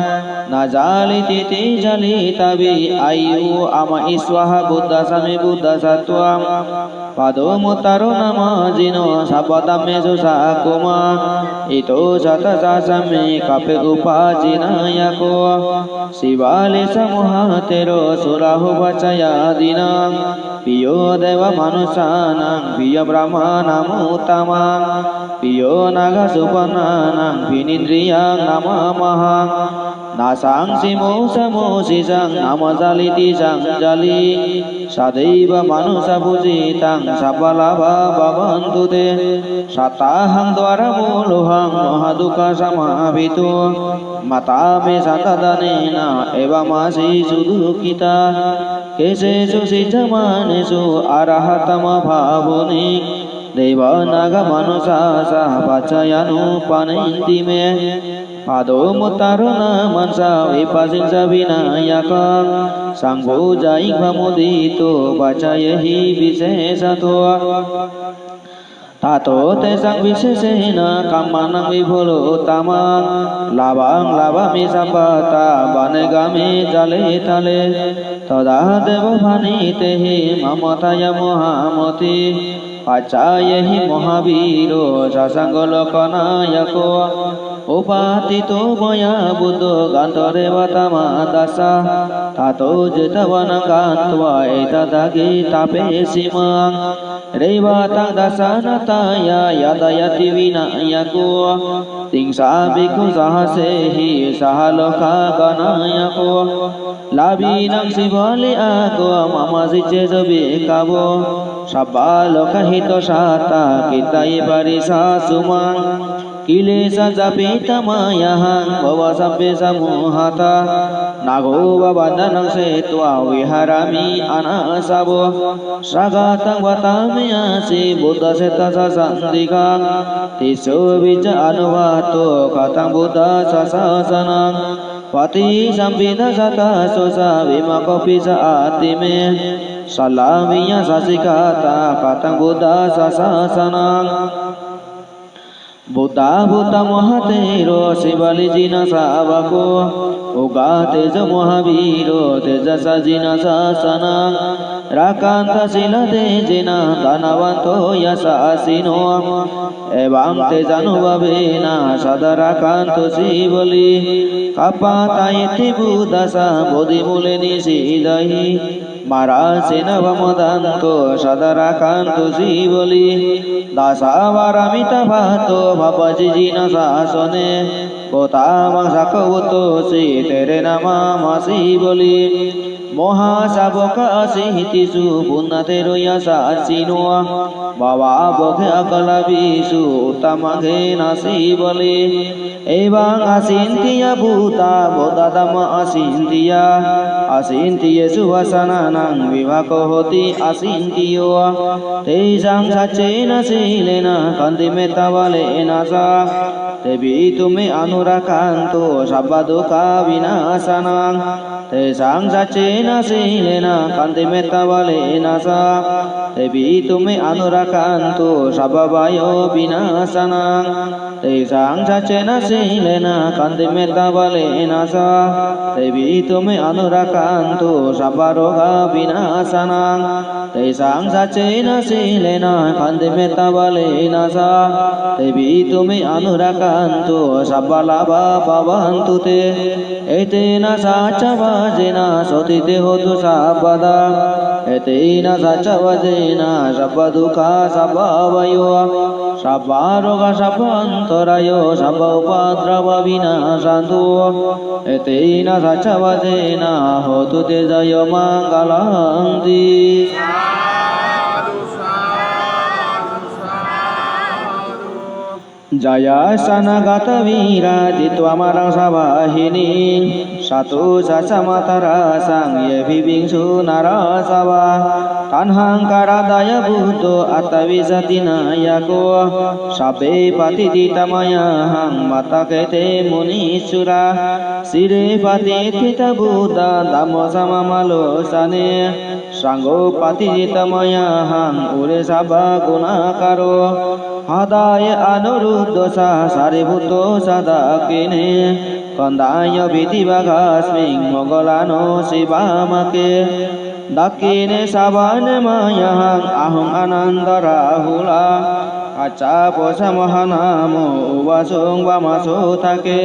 Na jālī tiṭṭhī jālī tappī āyū amayī svāhā buddhassa me buddhassa tvaṃ. Pādomuttaro namājino sabbadhammesu sakkumā. Ito satta sāsane kāpe upajjhāyānāyako sīvalī ca mohāterā surāhupacchayā dinā. Piyo devamanussānaṃ piyo brahmānamuttamaṃ piyo nāgasupaṇṇānaṃ pinindriyaṃ namāmahaṃ. nāsaṃsimo samo sisaṃ nāmācāriti sañcari, saddeva manussapūjitaṃ sabbalābhā bhavantu te. Sattāhaṃ dvāramuḷhohaṃ mahādukkhāsamāpito, mātā me satta ṭhānena evamāsi sudukkhitāsū. Kesesu sijjamānesu arahattamabhāvini, devā nāgā manussā ca pajāya anupānanti me. Pādomuttaro nāmañca vippañca vināyakaṃ, sampūjāyi pamodito pajāyehi visesato. Tato tesaṃ visesena kammānaṃ vibhūruttamaṃ, lābhaṃ labhāmi sabbattha vane kāme jale thale. Tadā devapāṇitehi māmottiyā muhtamodi, pajāyehi mahāvīro sasāgo lokānāyako. Uppaṭṭhito mayā buddho kālantare vātamaddasā, tato jetavanaṃ gatvā etadaggi tāpesi maṃ. Revataṃ dassanātthāya yācati vināyako, tiṃsa bhikkhusahassāhi saha rogākānāyako. Lābhinaṃ sīvalī āgo mama sīse ca bhikkhavo, sabbarogahetu sattā khippa ye parisā sumaṃ. Kilesā ca pītā mayhaṃ bhavasabbe ca mūḷhatha, nāgo ca vañcanaṃ chetvā viharāmi anāsavo. Saṅghassa taṃ vadāmi aññe buddhaseṭṭhassa santīkaṃ, tisso vijja anuvatto kathaṃ buddhassa sāsanaṃ. Paṭisampidāsakāso ca vimāgoppi ca atthi me, sallāmiyā sacchikattā kathaṃ buddhassa sāsanaṃ. Buddhā buddhā mahāthero sīvalī jinasāvako, uggha tejo mahāvīro tejasā jinasāsanaṃ. Rakkhanti sīlatejena dānavanto yasassino, evaṃ tejānubhāvena sadā rakkhantu sīvalī. Kappatā itthiṃ buddhassa bodhimūle nisinnahi, mārasenā vā modantu sadā rakkhantu sīvalī. Dasapāramitaṃ patto pabbajī jinasāsane, gotamaṃ sakyaputtasi terena mama sīvalī. Mohasāvakā asītisu puṇṇathero yasassino, bhavābhave akārabbhisu uttamaṅgena sīvalī. Evaṃ acintiyā buddhā buddhadhammā acintiyā, acintiyesu dassanaṃ vibhāgo hoti acintiyo. Tesaṃ saccena sīlena khantimettābalena ca, tepi tumhe anurakkhantu sabbadukkhavināsanaṃ. Tesaṃ saccena sīlena khantimettābalena ca, tepi tumhe anurakkhantu sabbabhayavināsanaṃ. Tesaṃ saccena sīlena khantimettābalena ca, tepi tumhe anurakkhantu sabbarogavināsanaṃ. Tesaṃ saccena sīlena khantimettābalena ca, tepi tumhe anurakkhantu sabbalābhā bhavantu te. Etena saccavajjena sotthi te hotu sabbadā. Etena saccavajjena sabbadukkhā sabbabhayā, sabbarogā sabbantarāyā sabbupaddavā vinassantu. Etena saccavajjena hotu te jayamaṅgalanti. Jayāsanāgatavīrā jitvā mārasenā sasamphaṇī, satthu sahassamātarasaṃ ye piviṃsu narāsabhā. Taṇhaṅkarādayo buddho aṭṭhavīsatināyako, sabbe patiṭṭhitā mayhaṃ matthake te munissarā. Sīle patiṭṭhitā buddhā dhammo dhammāvarosane, saṅgho patiṭṭhitā mayhaṃ ure sabbaguṇākaro. Hadaye anuruddho ca sārīputto ca dakkhiṇe, koṇḍañño piṭṭhibhāgasmiṃ moggallāno ca vāmake. Dakkhiṇe savane mayhaṃ ahuṃ ānandarāhulā, kassapo ca mahānāmo ubhāsuṃ vāmasotake.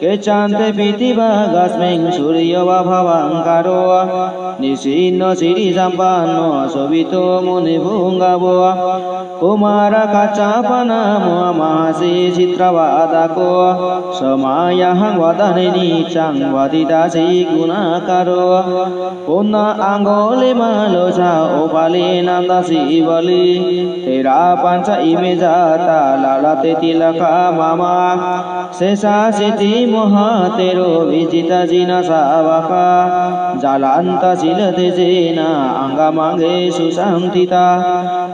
Gecchante pītibhāgasmiṃ suriyo va bhabaṅkaro, nisinno sirisampanno sobhito munipuṅgavo. Kumārakassapo nāmo mahasi cittavādako, so mayhaṃ vadane niccaṃ patiṭṭhāsi guṇākaro. Puṇṇaṃ aṅgulimālo ca upālī nandasīvalī, therā pañca ime jātā lalāṭe tilakā mama. Sesāsīti mahāthero vijitā jinasāvakā, jalantā sīlatejena aṅgamaṅgesu saṇṭhitā.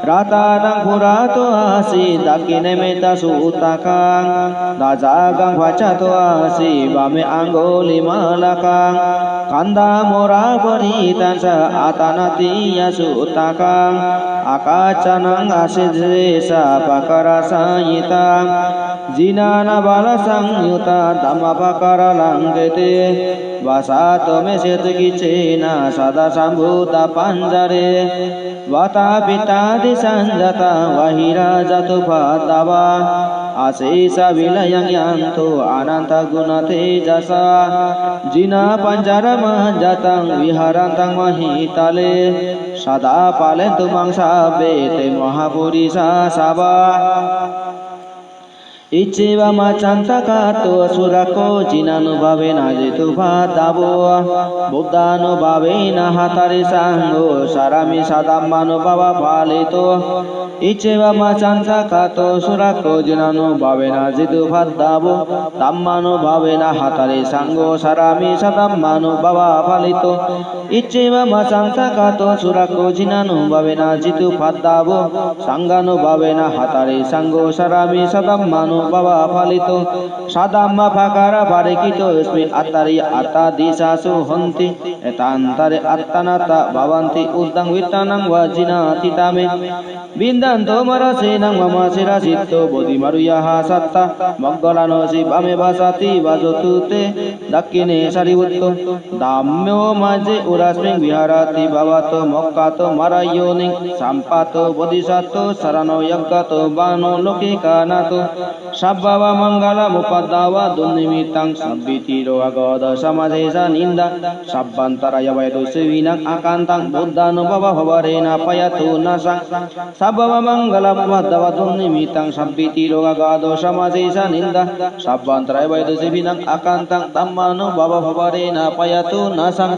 Ratanaṃ purato āsi dakkhiṇe mettasuttakaṃ, dhajaggaṃ pacchato āsi vāme aṅgulimālakaṃ. Khandhamoraparittañca āṭānāṭiyasuttakaṃ, ākacānaṃ āsi sesā pākārasaṇṭhitā. Jinānābalasaṃyuttā dhammapākāralaṅketi, vasato me sakiccena sadā sambuddhapañjare. Vātapittādisañjātā bāhirajjhattupaddavā, asesā virajaṃ yantu anantaguṇatejasā. Jinapañjaramajjhattaṃ viharantaṃ mahītale, sadā pālentu maṃ sabbe te mahāpurisāsabhā. Iccevamacchantakato surakkho jinānubhāvena jitupaddavo, buddhānubhāvena hārātisaṅgho, sārāmi sadhammānubhāvapālito. Iccevamacchantakato surakkho jinānubhāvena jitupaddavo, dhammānubhāvena hārātisaṅgho, sārāmi sadhammānubhāvapālito. Iccevamacchantakato surakkho jinānubhāvena jitupaddavo, saṅghānubhāvena hārātisaṅgho, sārāmi sadhammānubhāvapālito. Saddhammapākāraparikkhitasmi, attāriyaṃ attādisaso honti, ettāntarāya attānattā bhavanti, uddhaṃ viṭṭhānaṃ vajinātītā me. Bindhanto mārasenā mama, sirāsitto bodhimaṇḍe yathā sattā. Moggallāno sīvameva sattī, vasato te dakkhiṇe sārīputto. Dhammo majjhe ūrasmiṃ viharati bhagavato mokkhato mārayonim. Sampātto bodhisatto saraṇayaṃ gato, bāno loke kālānato. Sabbavamaṅgalamuppadā va dunnimittaṃ, sabbe tirogāgā dosā mā sesā nidā. Sabbantarāyā va dusevinaṃ akantaṃ, buddhānubhāvapālena pāyantu nāthaṃ. Sabbavamaṅgalamuppadā va dunnimittaṃ, sabbe tirogāgā dosā mā sesā nidā. Sabbantarāyā va dusevinaṃ akantaṃ, dhammānubhāvapālena pāyantu nāthaṃ.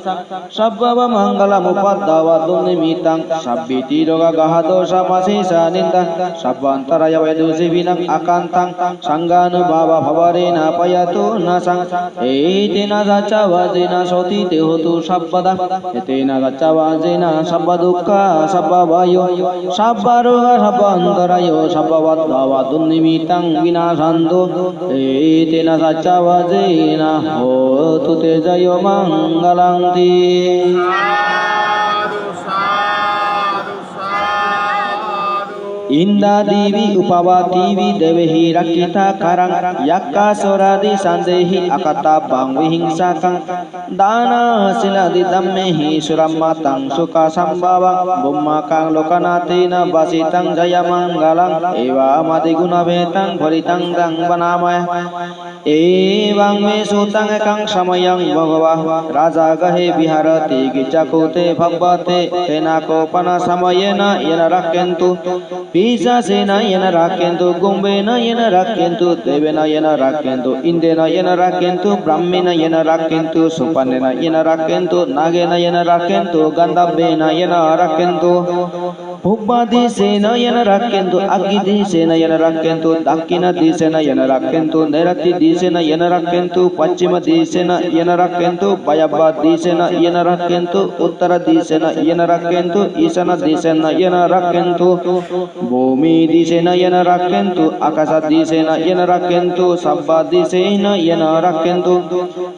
Sabbavamaṅgalamuppadā va dunnimittaṃ, sabbe tirogāgā dosā mā sesā nidā. Sabbantarāyā va dusevinaṃ akantaṃ, saṅghānubhāvapālena pāyantu nāthaṃ. Etena saccavajjena sotthi te hotu sabbadā. Etena saccavajjena sabbadukkhā sabbabhayā sabbarogā sabbantarāyā sabbapaddavā dunnimittaṃ vinassantu. Etena saccavajjena hotu te jayamaṅgalaṃ ti. Indadīvi upavadeyyuhi devaihi rakkhitakāraṃ, yakkhā sorādisandehi akātabbaṃ vihiṃsakaṃ. Dānasīlādidhammehi suramattaṃ sukhasambhavaṃ, bhummakaṃ lokanathena bhāsitaṃ jayamaṅgalaṃ. Evamādiguṇabhetaṃ parittaṃ taṃ bhaṇāma he. Evaṃ me sutaṃ ekaṃ samayaṃ bhagavā rājagahe viharati kiccakkhette. Bhavanti tena kopanasamaye yena rakkhentu pisācena yena rakkhentu, gubhena yena rakkhentu, devena yena rakkhentu, indena yena rakkhentu, brahmunā yena rakkhentu, supaṇṇena yena rakkhentu, nāgena yena rakkhentu, gandhabbena yena rakkhentu, pubbadesanā yena rakkhentu, aggidesena yena rakkhentu, dakkhiṇadesena yena rakkhentu, nairitidesanā yena rakkhentu, pacchimadesena yena rakkhentu, vāyavadesena yena rakkhentu, uttaradesena yena rakkhentu, issānadesena yena rakkhentu, bhūmidesanā yena rakkhentu, ākāsadesena yena rakkhentu, sabbadesena yena rakkhentu.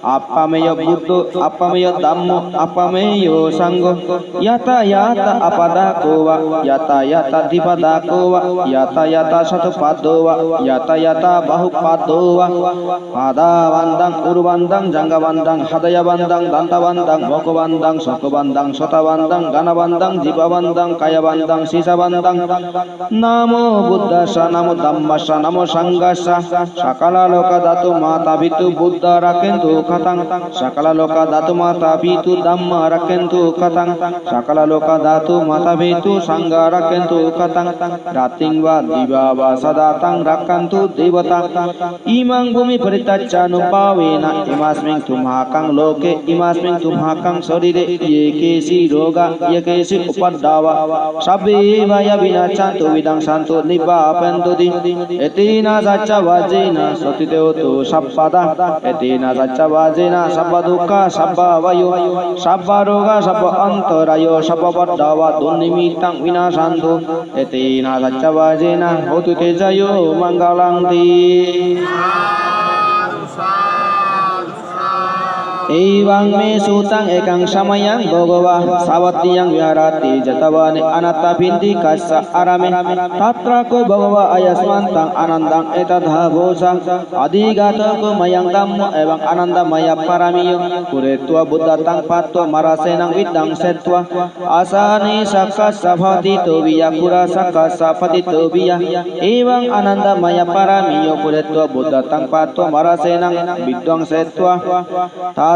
Appameyo buddho, appameyo dhammo, appameyo saṅgho, yattha yattha pāpakā va yata yata dvipadāko va, yata yata catupaddo va, yata yata bahuppaddo va, pādavantaṃ urubandhaṃ jaṅghavaṇṇaṃ hadayavantaṃ dantavantaṃ mukhavaṇṇaṃ sokavaṇṇaṃ sotavantaṃ ghānavantaṃ jivhavantaṃ kāyavantaṃ sīsavantaṃ. Namo buddhassa, namo dhammassa, namo saṅghassa. Sakalalokadhātu mātāpitu buddhā rakkhentu kataṃ, sakalalokadhātu mātāpitu dhammā rakkhentu kataṃ, sakalalokadhātu mātāpitu saṅghā rakkhentu kataṃ, rattiṃ va divā va sadā taṃ rakkhantu devatā. Imaṃ bhūmiṃ parittañca anubhāvena, imasmiṃ tumhākaṃ loke, imasmiṃ tumhākaṃ sarīre, ye keci rogā, ye keci upaddavā, sabbe bhayā vinassantu, viḍḍhaṃ santu, nibbāpentu ti. Etena saccavajjena sotthi te hotu sabbadā. Etena saccavajjena sabbadukkhā sabbabhayā sabbarogā sabbantarāyā sabbupaddavā dunimittāni vinassantu. Etena saccavajjena hotu te jayamaṅgalaṃ ti. Evaṃ me sutaṃ. Ekaṃ samayaṃ bhagavā sāvatthiyaṃ viharati jetavane anāthapiṇḍikassa ārāme. Tatra kho bhagavā āyasmantaṃ ānandaṃ etadavoca: Adhigato kho mayaṃ dhammo evaṃ ānandamayapāramiyā pūretvā uddataṃ patvā mārasenaṃ viḍḍhaṃsetvā āsane sakkassa bhāsitaviyā, kūlassa sakkassa bhāsitaviyā. Evaṃ ānandamayapāramiyā pūretvā uddataṃ patvā mārasenaṃ viḍḍhaṃsetvā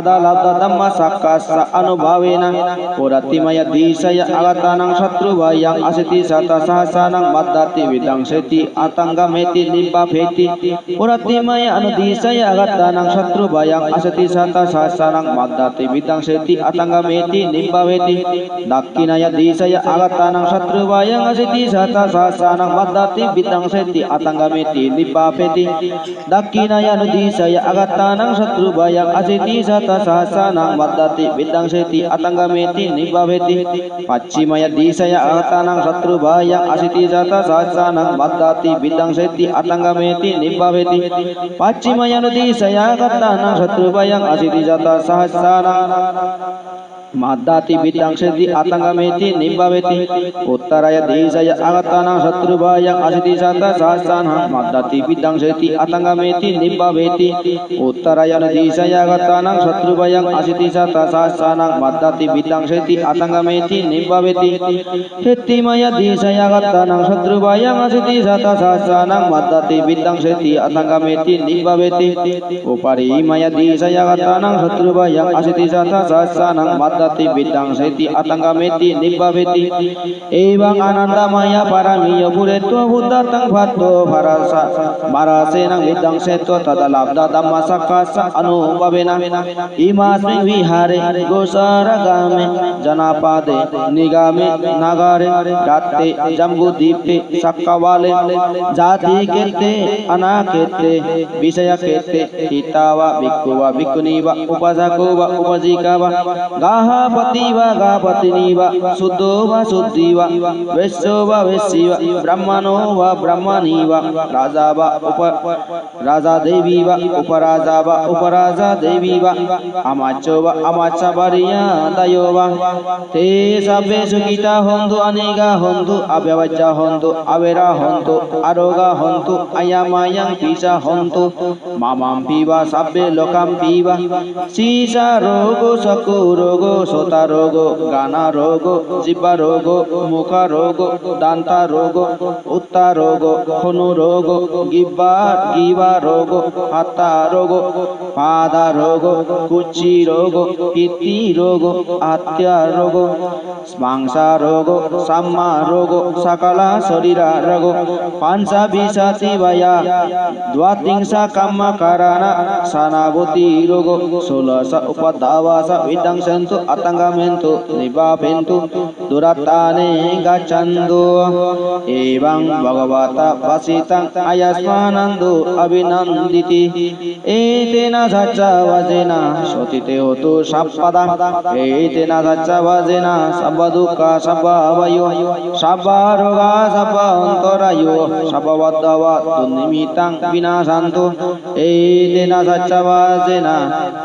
tadalabdhadhammasakkassa ānubhāvena pūrattimayadisāya āgatānaṃ satrubhāyaṃ asītisatasahassānaṃ maddhāti viḍḍhaṃseti attaṅgameti nibbāpeti. Pūrattimayanudisāya āgatānaṃ satrubhāyaṃ asītisatasahassānaṃ maddhāti viḍḍhaṃseti attaṅgameti nibbāpeti. Dakkhiṇāyadisāya āgatānaṃ satrubhāyaṃ asītisatasahassānaṃ maddhāti viḍḍhaṃseti attaṅgameti nibbāpeti. Dakkhiṇāyanudisāya āgatānaṃ satrubhāyaṃ asītisatasahassānaṃ maddhāti viḍḍhaṃseti attaṅgameti nibbāpeti. Pacchimāyadisāya āgatānaṃ satrubhāyaṃ asītisatasahassānaṃ maddhāti viḍḍhaṃseti attaṅgameti nibbāpeti. Pacchimāyanudisāya āgatānaṃ satrubhāyaṃ asītisatasahassānaṃ maddhāti viḍḍhaṃseti attaṅgameti nibbāpeti. Uttarāyadisāya āgatānaṃ satrubhāyaṃ asītisatasahassānaṃ maddhāti viḍḍhaṃseti attaṅgameti nibbāpeti. Uttarāyanudisāya āgatānaṃ satrubhāyaṃ asītisatasahassānaṃ maddhāti viḍḍhaṃseti attaṅgameti nibbāpeti. Heṭṭhimāyadisāya āgatānaṃ satrubhāyaṃ asītisatasahassānaṃ maddhāti viḍḍhaṃseti attaṅgameti nibbāpeti. Uparimāyadisāya āgatānaṃ satrubhāyaṃ asītisatasahassānaṃ maddhāti viḍḍhaṃseti attaṅgameti nibbāpeti. Evaṃ ānandamayapāramiyā pūretvā uddataṃ patvā mārasenaṃ viḍḍhaṃsetvā tadalabdhadhammasakkassa ānubhāvena imasmiṃ vihāre gosalarāme janapade nigame nāgare raṭṭhe jambudīpe cakkavāḷe jātikheṭṭhe anākheṭṭhe vicchayakheṭṭhe ṭhitā va bhikkhu va bhikkhunī va upāsako va upāsikā va gahapatī va gahapatinī va suddho va suddhī va vessū va vessī va brāhmaṇo va brāhmaṇī va rājā va upa rājādevī va uparājā va uparājādevī va amacco va amaccapariyādayo va, te sabbe sukhitā hontu anīghā hontu abyāpajjhā hontu averā hontu arogā hontu ayāmayaṃ pi ca hontu mamaṃ pi va sabbe lokaṃ pi va. Sīsarogo sakkurogo sotarogo ghānarogo jivharogo mukharogo dantarogo uttarogo honurogo gibba gīvarogo hattarogo pādarogo kucchirogo pittirogo aṭṭharogo maṃsarogo cammarogo sakala sarīrarogo pañcavīsati vāyā dvattiṃsa kammākaraṇa sanābhūtirogo soḷasa upaddavā ca viḍḍhaṃsentu attaṅgamentu nibbāpentu dūraṭṭhāne gacchantu. Evaṃ bhagavatā bhāsitaṃ āyasmanto abhinanditi. Etena saccavajjena sotthi te hotu sabbadā. Etena saccavajjena sabbadukkhā sabbabhayā sabbarogā sabbantarāyā sabbupaddavā dunimittāni vinassantu. Etena saccavajjena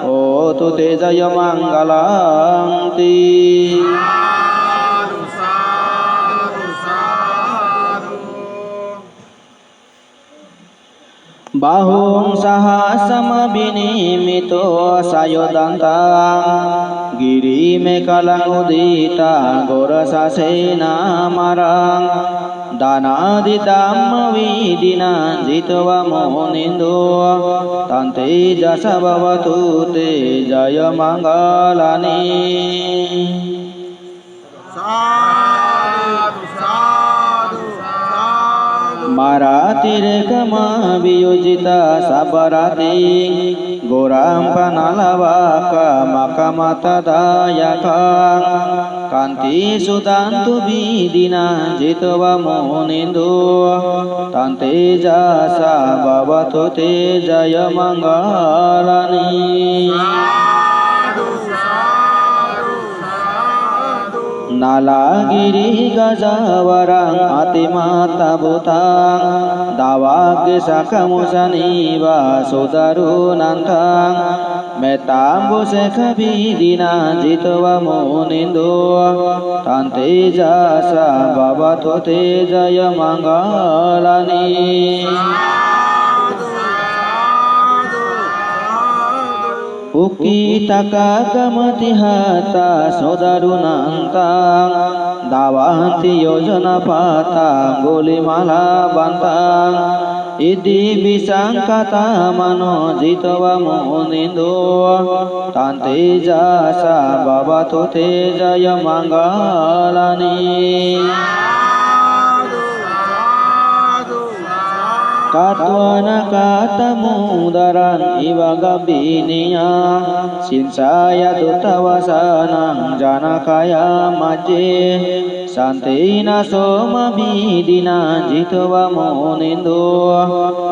hotu te jayamaṅgalanti. Bāhuṃ sahassamabhinimmitasāyudhantaṃ, girimekhalaṃ uditaghorasasenamāraṃ, dānādidhammavidhinā jitavā munindo, tantejasā bhavatu te jayamaṅgalāni. Sādhu, sādhu, sādhu. Mārātirekamabhiyujjhitasabbarattiṃ, ghorampanāḷavakamakkhamathaddhayakkhaṃ, khantīsudantavidhinā jitavā munindo, tantejasā bhavatu te jayamaṅgalāni. Nāḷāgiriṃ gajavaraṃ atimattabhūtaṃ, dāvaggicakkamasanīva sudāruṇantaṃ, mettambusekavidhinā jitavā munindo, tantejasā bhavatu te jayamaṅgalāni. Ukkhittakhaggamatihatthasudāruṇantaṃ, dhāvantiyojanapathaṅgulimālavantaṃ, iddhībhisaṅkhatamano jitavā munindo, tantejasā bhavatu te jayamaṅgalāni. Katvāna kaṭṭhamudaraṃ iva gabbhinīyā, cindāya duṭṭhavacanaṃ janakāyamajjhe, santena somavidhinā jitavā munindo,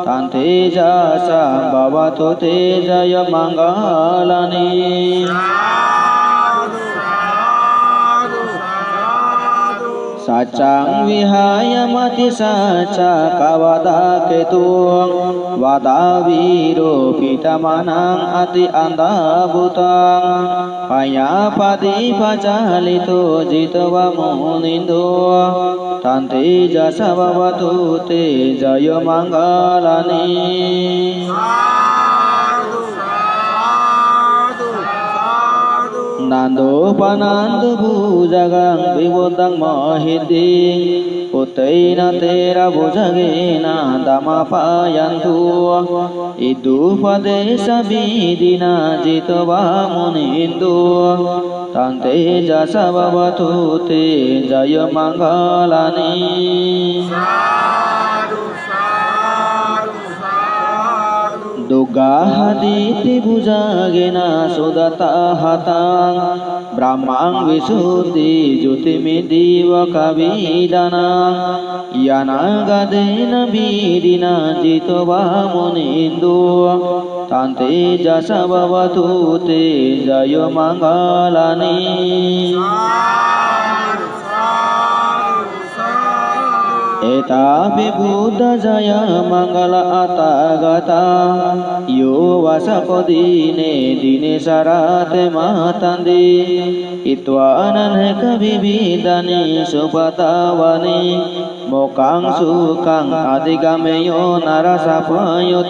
tantejasā bhavatu te jayamaṅgalāni. Saccaṃ vihāya matisaccakavādaketuṃ, vādābhiropitamanaṃ atiandhabhūtaṃ, paññāpadīpajalito jitavā munindo, tantejasā bhavatu te jayamaṅgalāni. Nandopanandabhujagaṃ vibudhaṃ mahiddhiṃ, puttena therabhujagena damāpayanto, iddhūpadesavidhinā jitavā munindo, tantejasā bhavatu te jayamaṅgalāni. Duggāhadiṭṭhibhujagena sudaṭṭhahatthaṃ, brahmaṃ visuddhijutimiddhibakābhidhānaṃ, ñāṇāgadena vidhinā jitavā munindo, tantejasā bhavatu te jayamaṅgalāni. Etāpi buddhajayamaṅgalaaṭṭhagāthā, yo vāsakā dine dine sarate matandī, hitvānanekavividhāni cupaddavāni, mokkhaṃ sukhaṃ adhigameyya naro sapañño.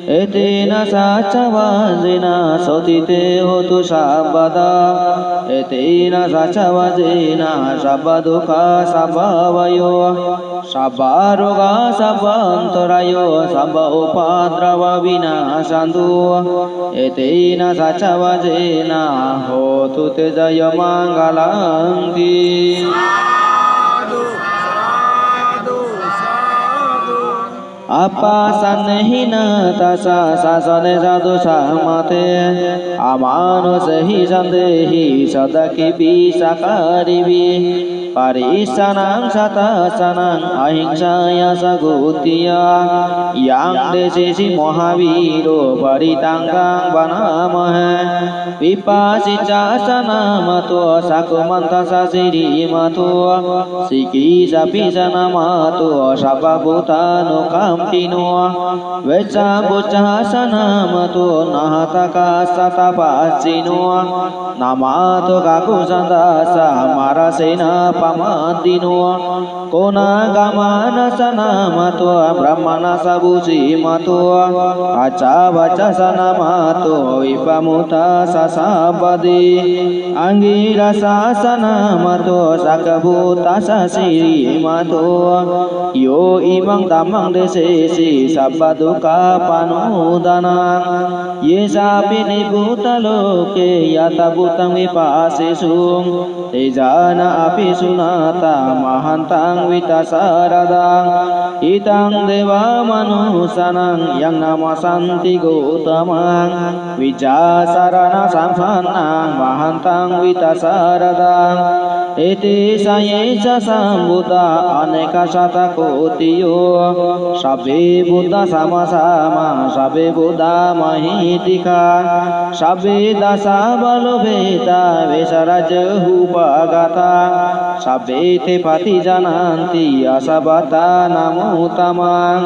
Etena saccavajjena sotthi te hotu sabbadā. Etena saccavajjena sabbadukkhā sabbabhayā, sabbarogā sabbantarāyā sabbaupādravā vinassantu. Etena saccavajjena hotu te jayamaṅgalāni. Appasannehi na tassa sāsane sādhu sammate, amānušehi saddehi sadā kebhi sakārebhi, parittannānaṃ satthassānaṃ ahiṃsāya sāntiyā, yaṃ desesi mahāvīro parittaṃ taṃ bhaṇāma he. Vippassissa janamātā sakkumantassa sirīmato, sikhissapi janamātā sabbabhūtānukampā Sahagatino, Vessābhussa āsanaṃ mātā, Nāhatakassa tapassino, Nāmato Kakusandhassa, Mārasenāpamaddino, Koṇāgamanāsanaṃ mātā, Brāhmaṇassa vusīmato, Ajāvacca āsanaṃ mātā, Vippamuttassa Sabbadhi, Aṅgīrasassa āsanaṃ mātā, Sakyaputtassa sirīmato, Yo imaṃ dhammaṃ desesi, sabbadukkhāpanūdanaṃ, Ye cāpi nibbutāloke, yathābhūtaṃ vipassisuṃ, Te janā apisuṇātha, mahantaṃ vītasāradā, Hitaṃ devamanussānaṃ, yaṃ namassanti Gotamaṃ, Vijjācaraṇasampannaṃ, mahantaṃ vītasāradā. Etesa esa sambuddhā, anekasatakoti yo, Sabbe buddhā sammāsambuddhā, sabbe buddhā mahiddhikā, Sabbe dasabalūpetā, vesālā ca upāgatā, Sabbe te paṭijānanti, ajjhattaṃ nāma uttamaṃ,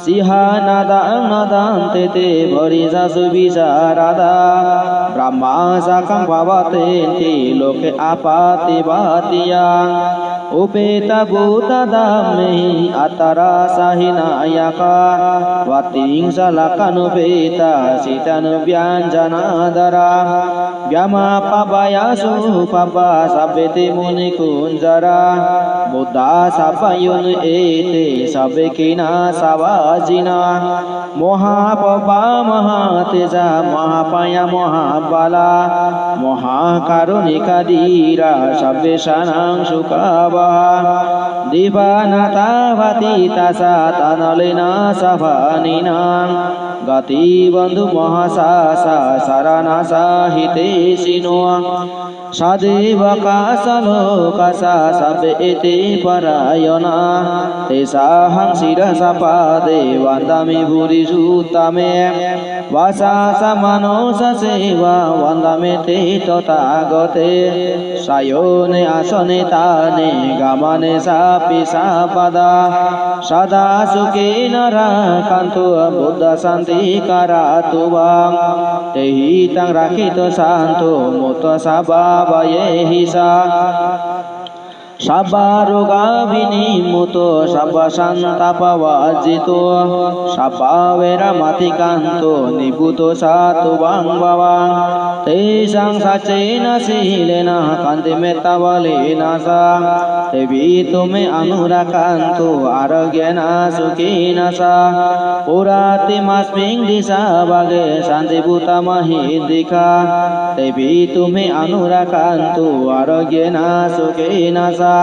Sīhānadā nandinūdante, Parisā suvisāradā, Brahmacakkaṃ pavattenti, loke appaṭivattiyaṃ, Upetā buddhadhammehi, attarājā hinayā kha, Vattiṃsa rakkhaṇopetāsi, te anubyañjanādharā, Byāmā pabbā ya supabbā, sabbe te munikuñjarā, Buddhā sabbayono ete, sabbe khīṇā savāsinā, Mohappabbā mahātejā, mahābhayā mahabbalā, Mohakkaruṇikā dhīrā, sabbe jānaṃ sukhāvahā, Dibbā nattha paṇḍitāsa, taṇhaṅgena sabbapāṇinaṃ, Gatibandhū mahāsājā, saraṇā ca hitesino, Sādevakā ca lokā ca, sabbe ete parāyanā, Tesahaṃ sirasā pade, vandāmi purisuttame, Vācā ca mano ca ceva, vandāmete tathāgate, Sayane āsane ṭhāne, gamane cāpi sabbadā, Sadā sukhena rakkhantu, Buddhā santiṃ karotu mā, Dehi taṃ rakkhitva santo, muttā sabbabhayehi ca, Sabbarogā vinimutto, sabbasantāpavajjito, Sabbaveramatikkanto, nibbuto ca tuvaṃ bhavaṃ, Tesaṃ saccena sīlena, khantimettāvalena ca, Devi tumhe anurakkhantu, ārogyena sukhena ca, Uttaresmiṃ disābhage, santibhuddhā mahiddhikā, Devi tumhe anurakkhantu, ārogyena sukhena ca,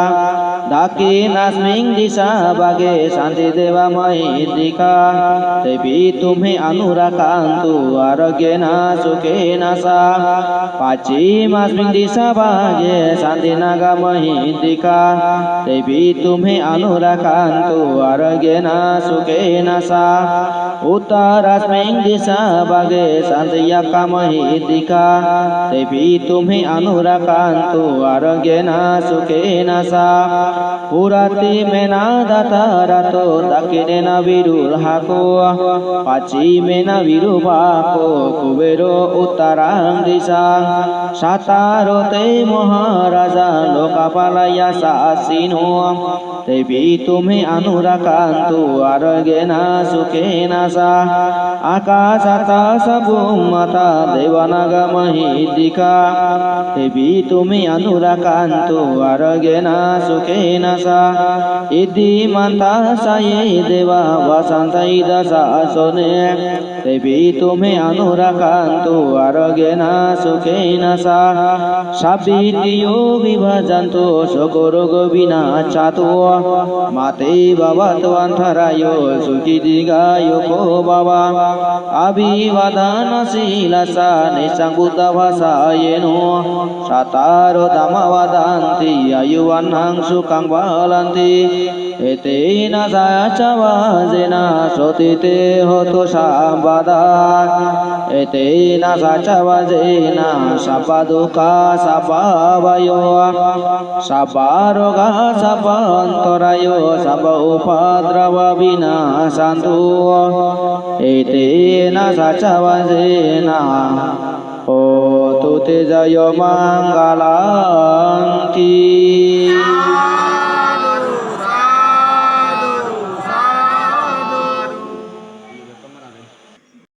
Dakkhiṇesmiṃ disābhage, santidevā mahiddhikā, Devi tumhe anurakkhantu, ārogyena sukhena ca, Pacchimasmiṃ disābhage, santināgā mahiddhikā, Devi tumhe anurakkhantu, ārogyena sukhena ca, Uttaresmiṃ disābhage, santiyakkha mahiddhikā, Devi tumhe anurakkhantu, ārogyena sukhena ca, Puratthimena Dhataraṭṭho, dakkhiṇena Virūḷhako, pacchimena Virūpakkho, Kuvero uttaraṃ disaṃ, Cattāro te mahārājā, lokapālā yasassino, Devi tumhe anurakkhantu, ārogyena sukhena ca, Ākāsaṭṭhā ca bhummaṭṭhā, devā nāgā mahiddhikā, Devi tumhe anurakkhantu, ārogyena sukhena ca, Iddhimanto ca ye devā, vasaṃ ca idha sāsane, Devi tumhe anurakkhantu, ārogyena sukhena ca, Sabbītiyo vivajjantu, soko rogo vinassatu, mā te bhavatvantarāyo, sukhī dīghāyuko bhava. Abhivādanasīlissa, niccaṃ vuḍḍhāpacāyino, cattāro dhammā vaḍḍhanti, āyu vaṇṇaṃ sukhaṃ balaṃ. Etena saccavajjena sotthi te hotu sabbadā. Etena saccavajjena sabbadukkhā sabbabhayā sabbārogā sabbantarāyā sabba upaddavā vinassantu. Etena saccavajjena hotu te jayamaṅgalanti.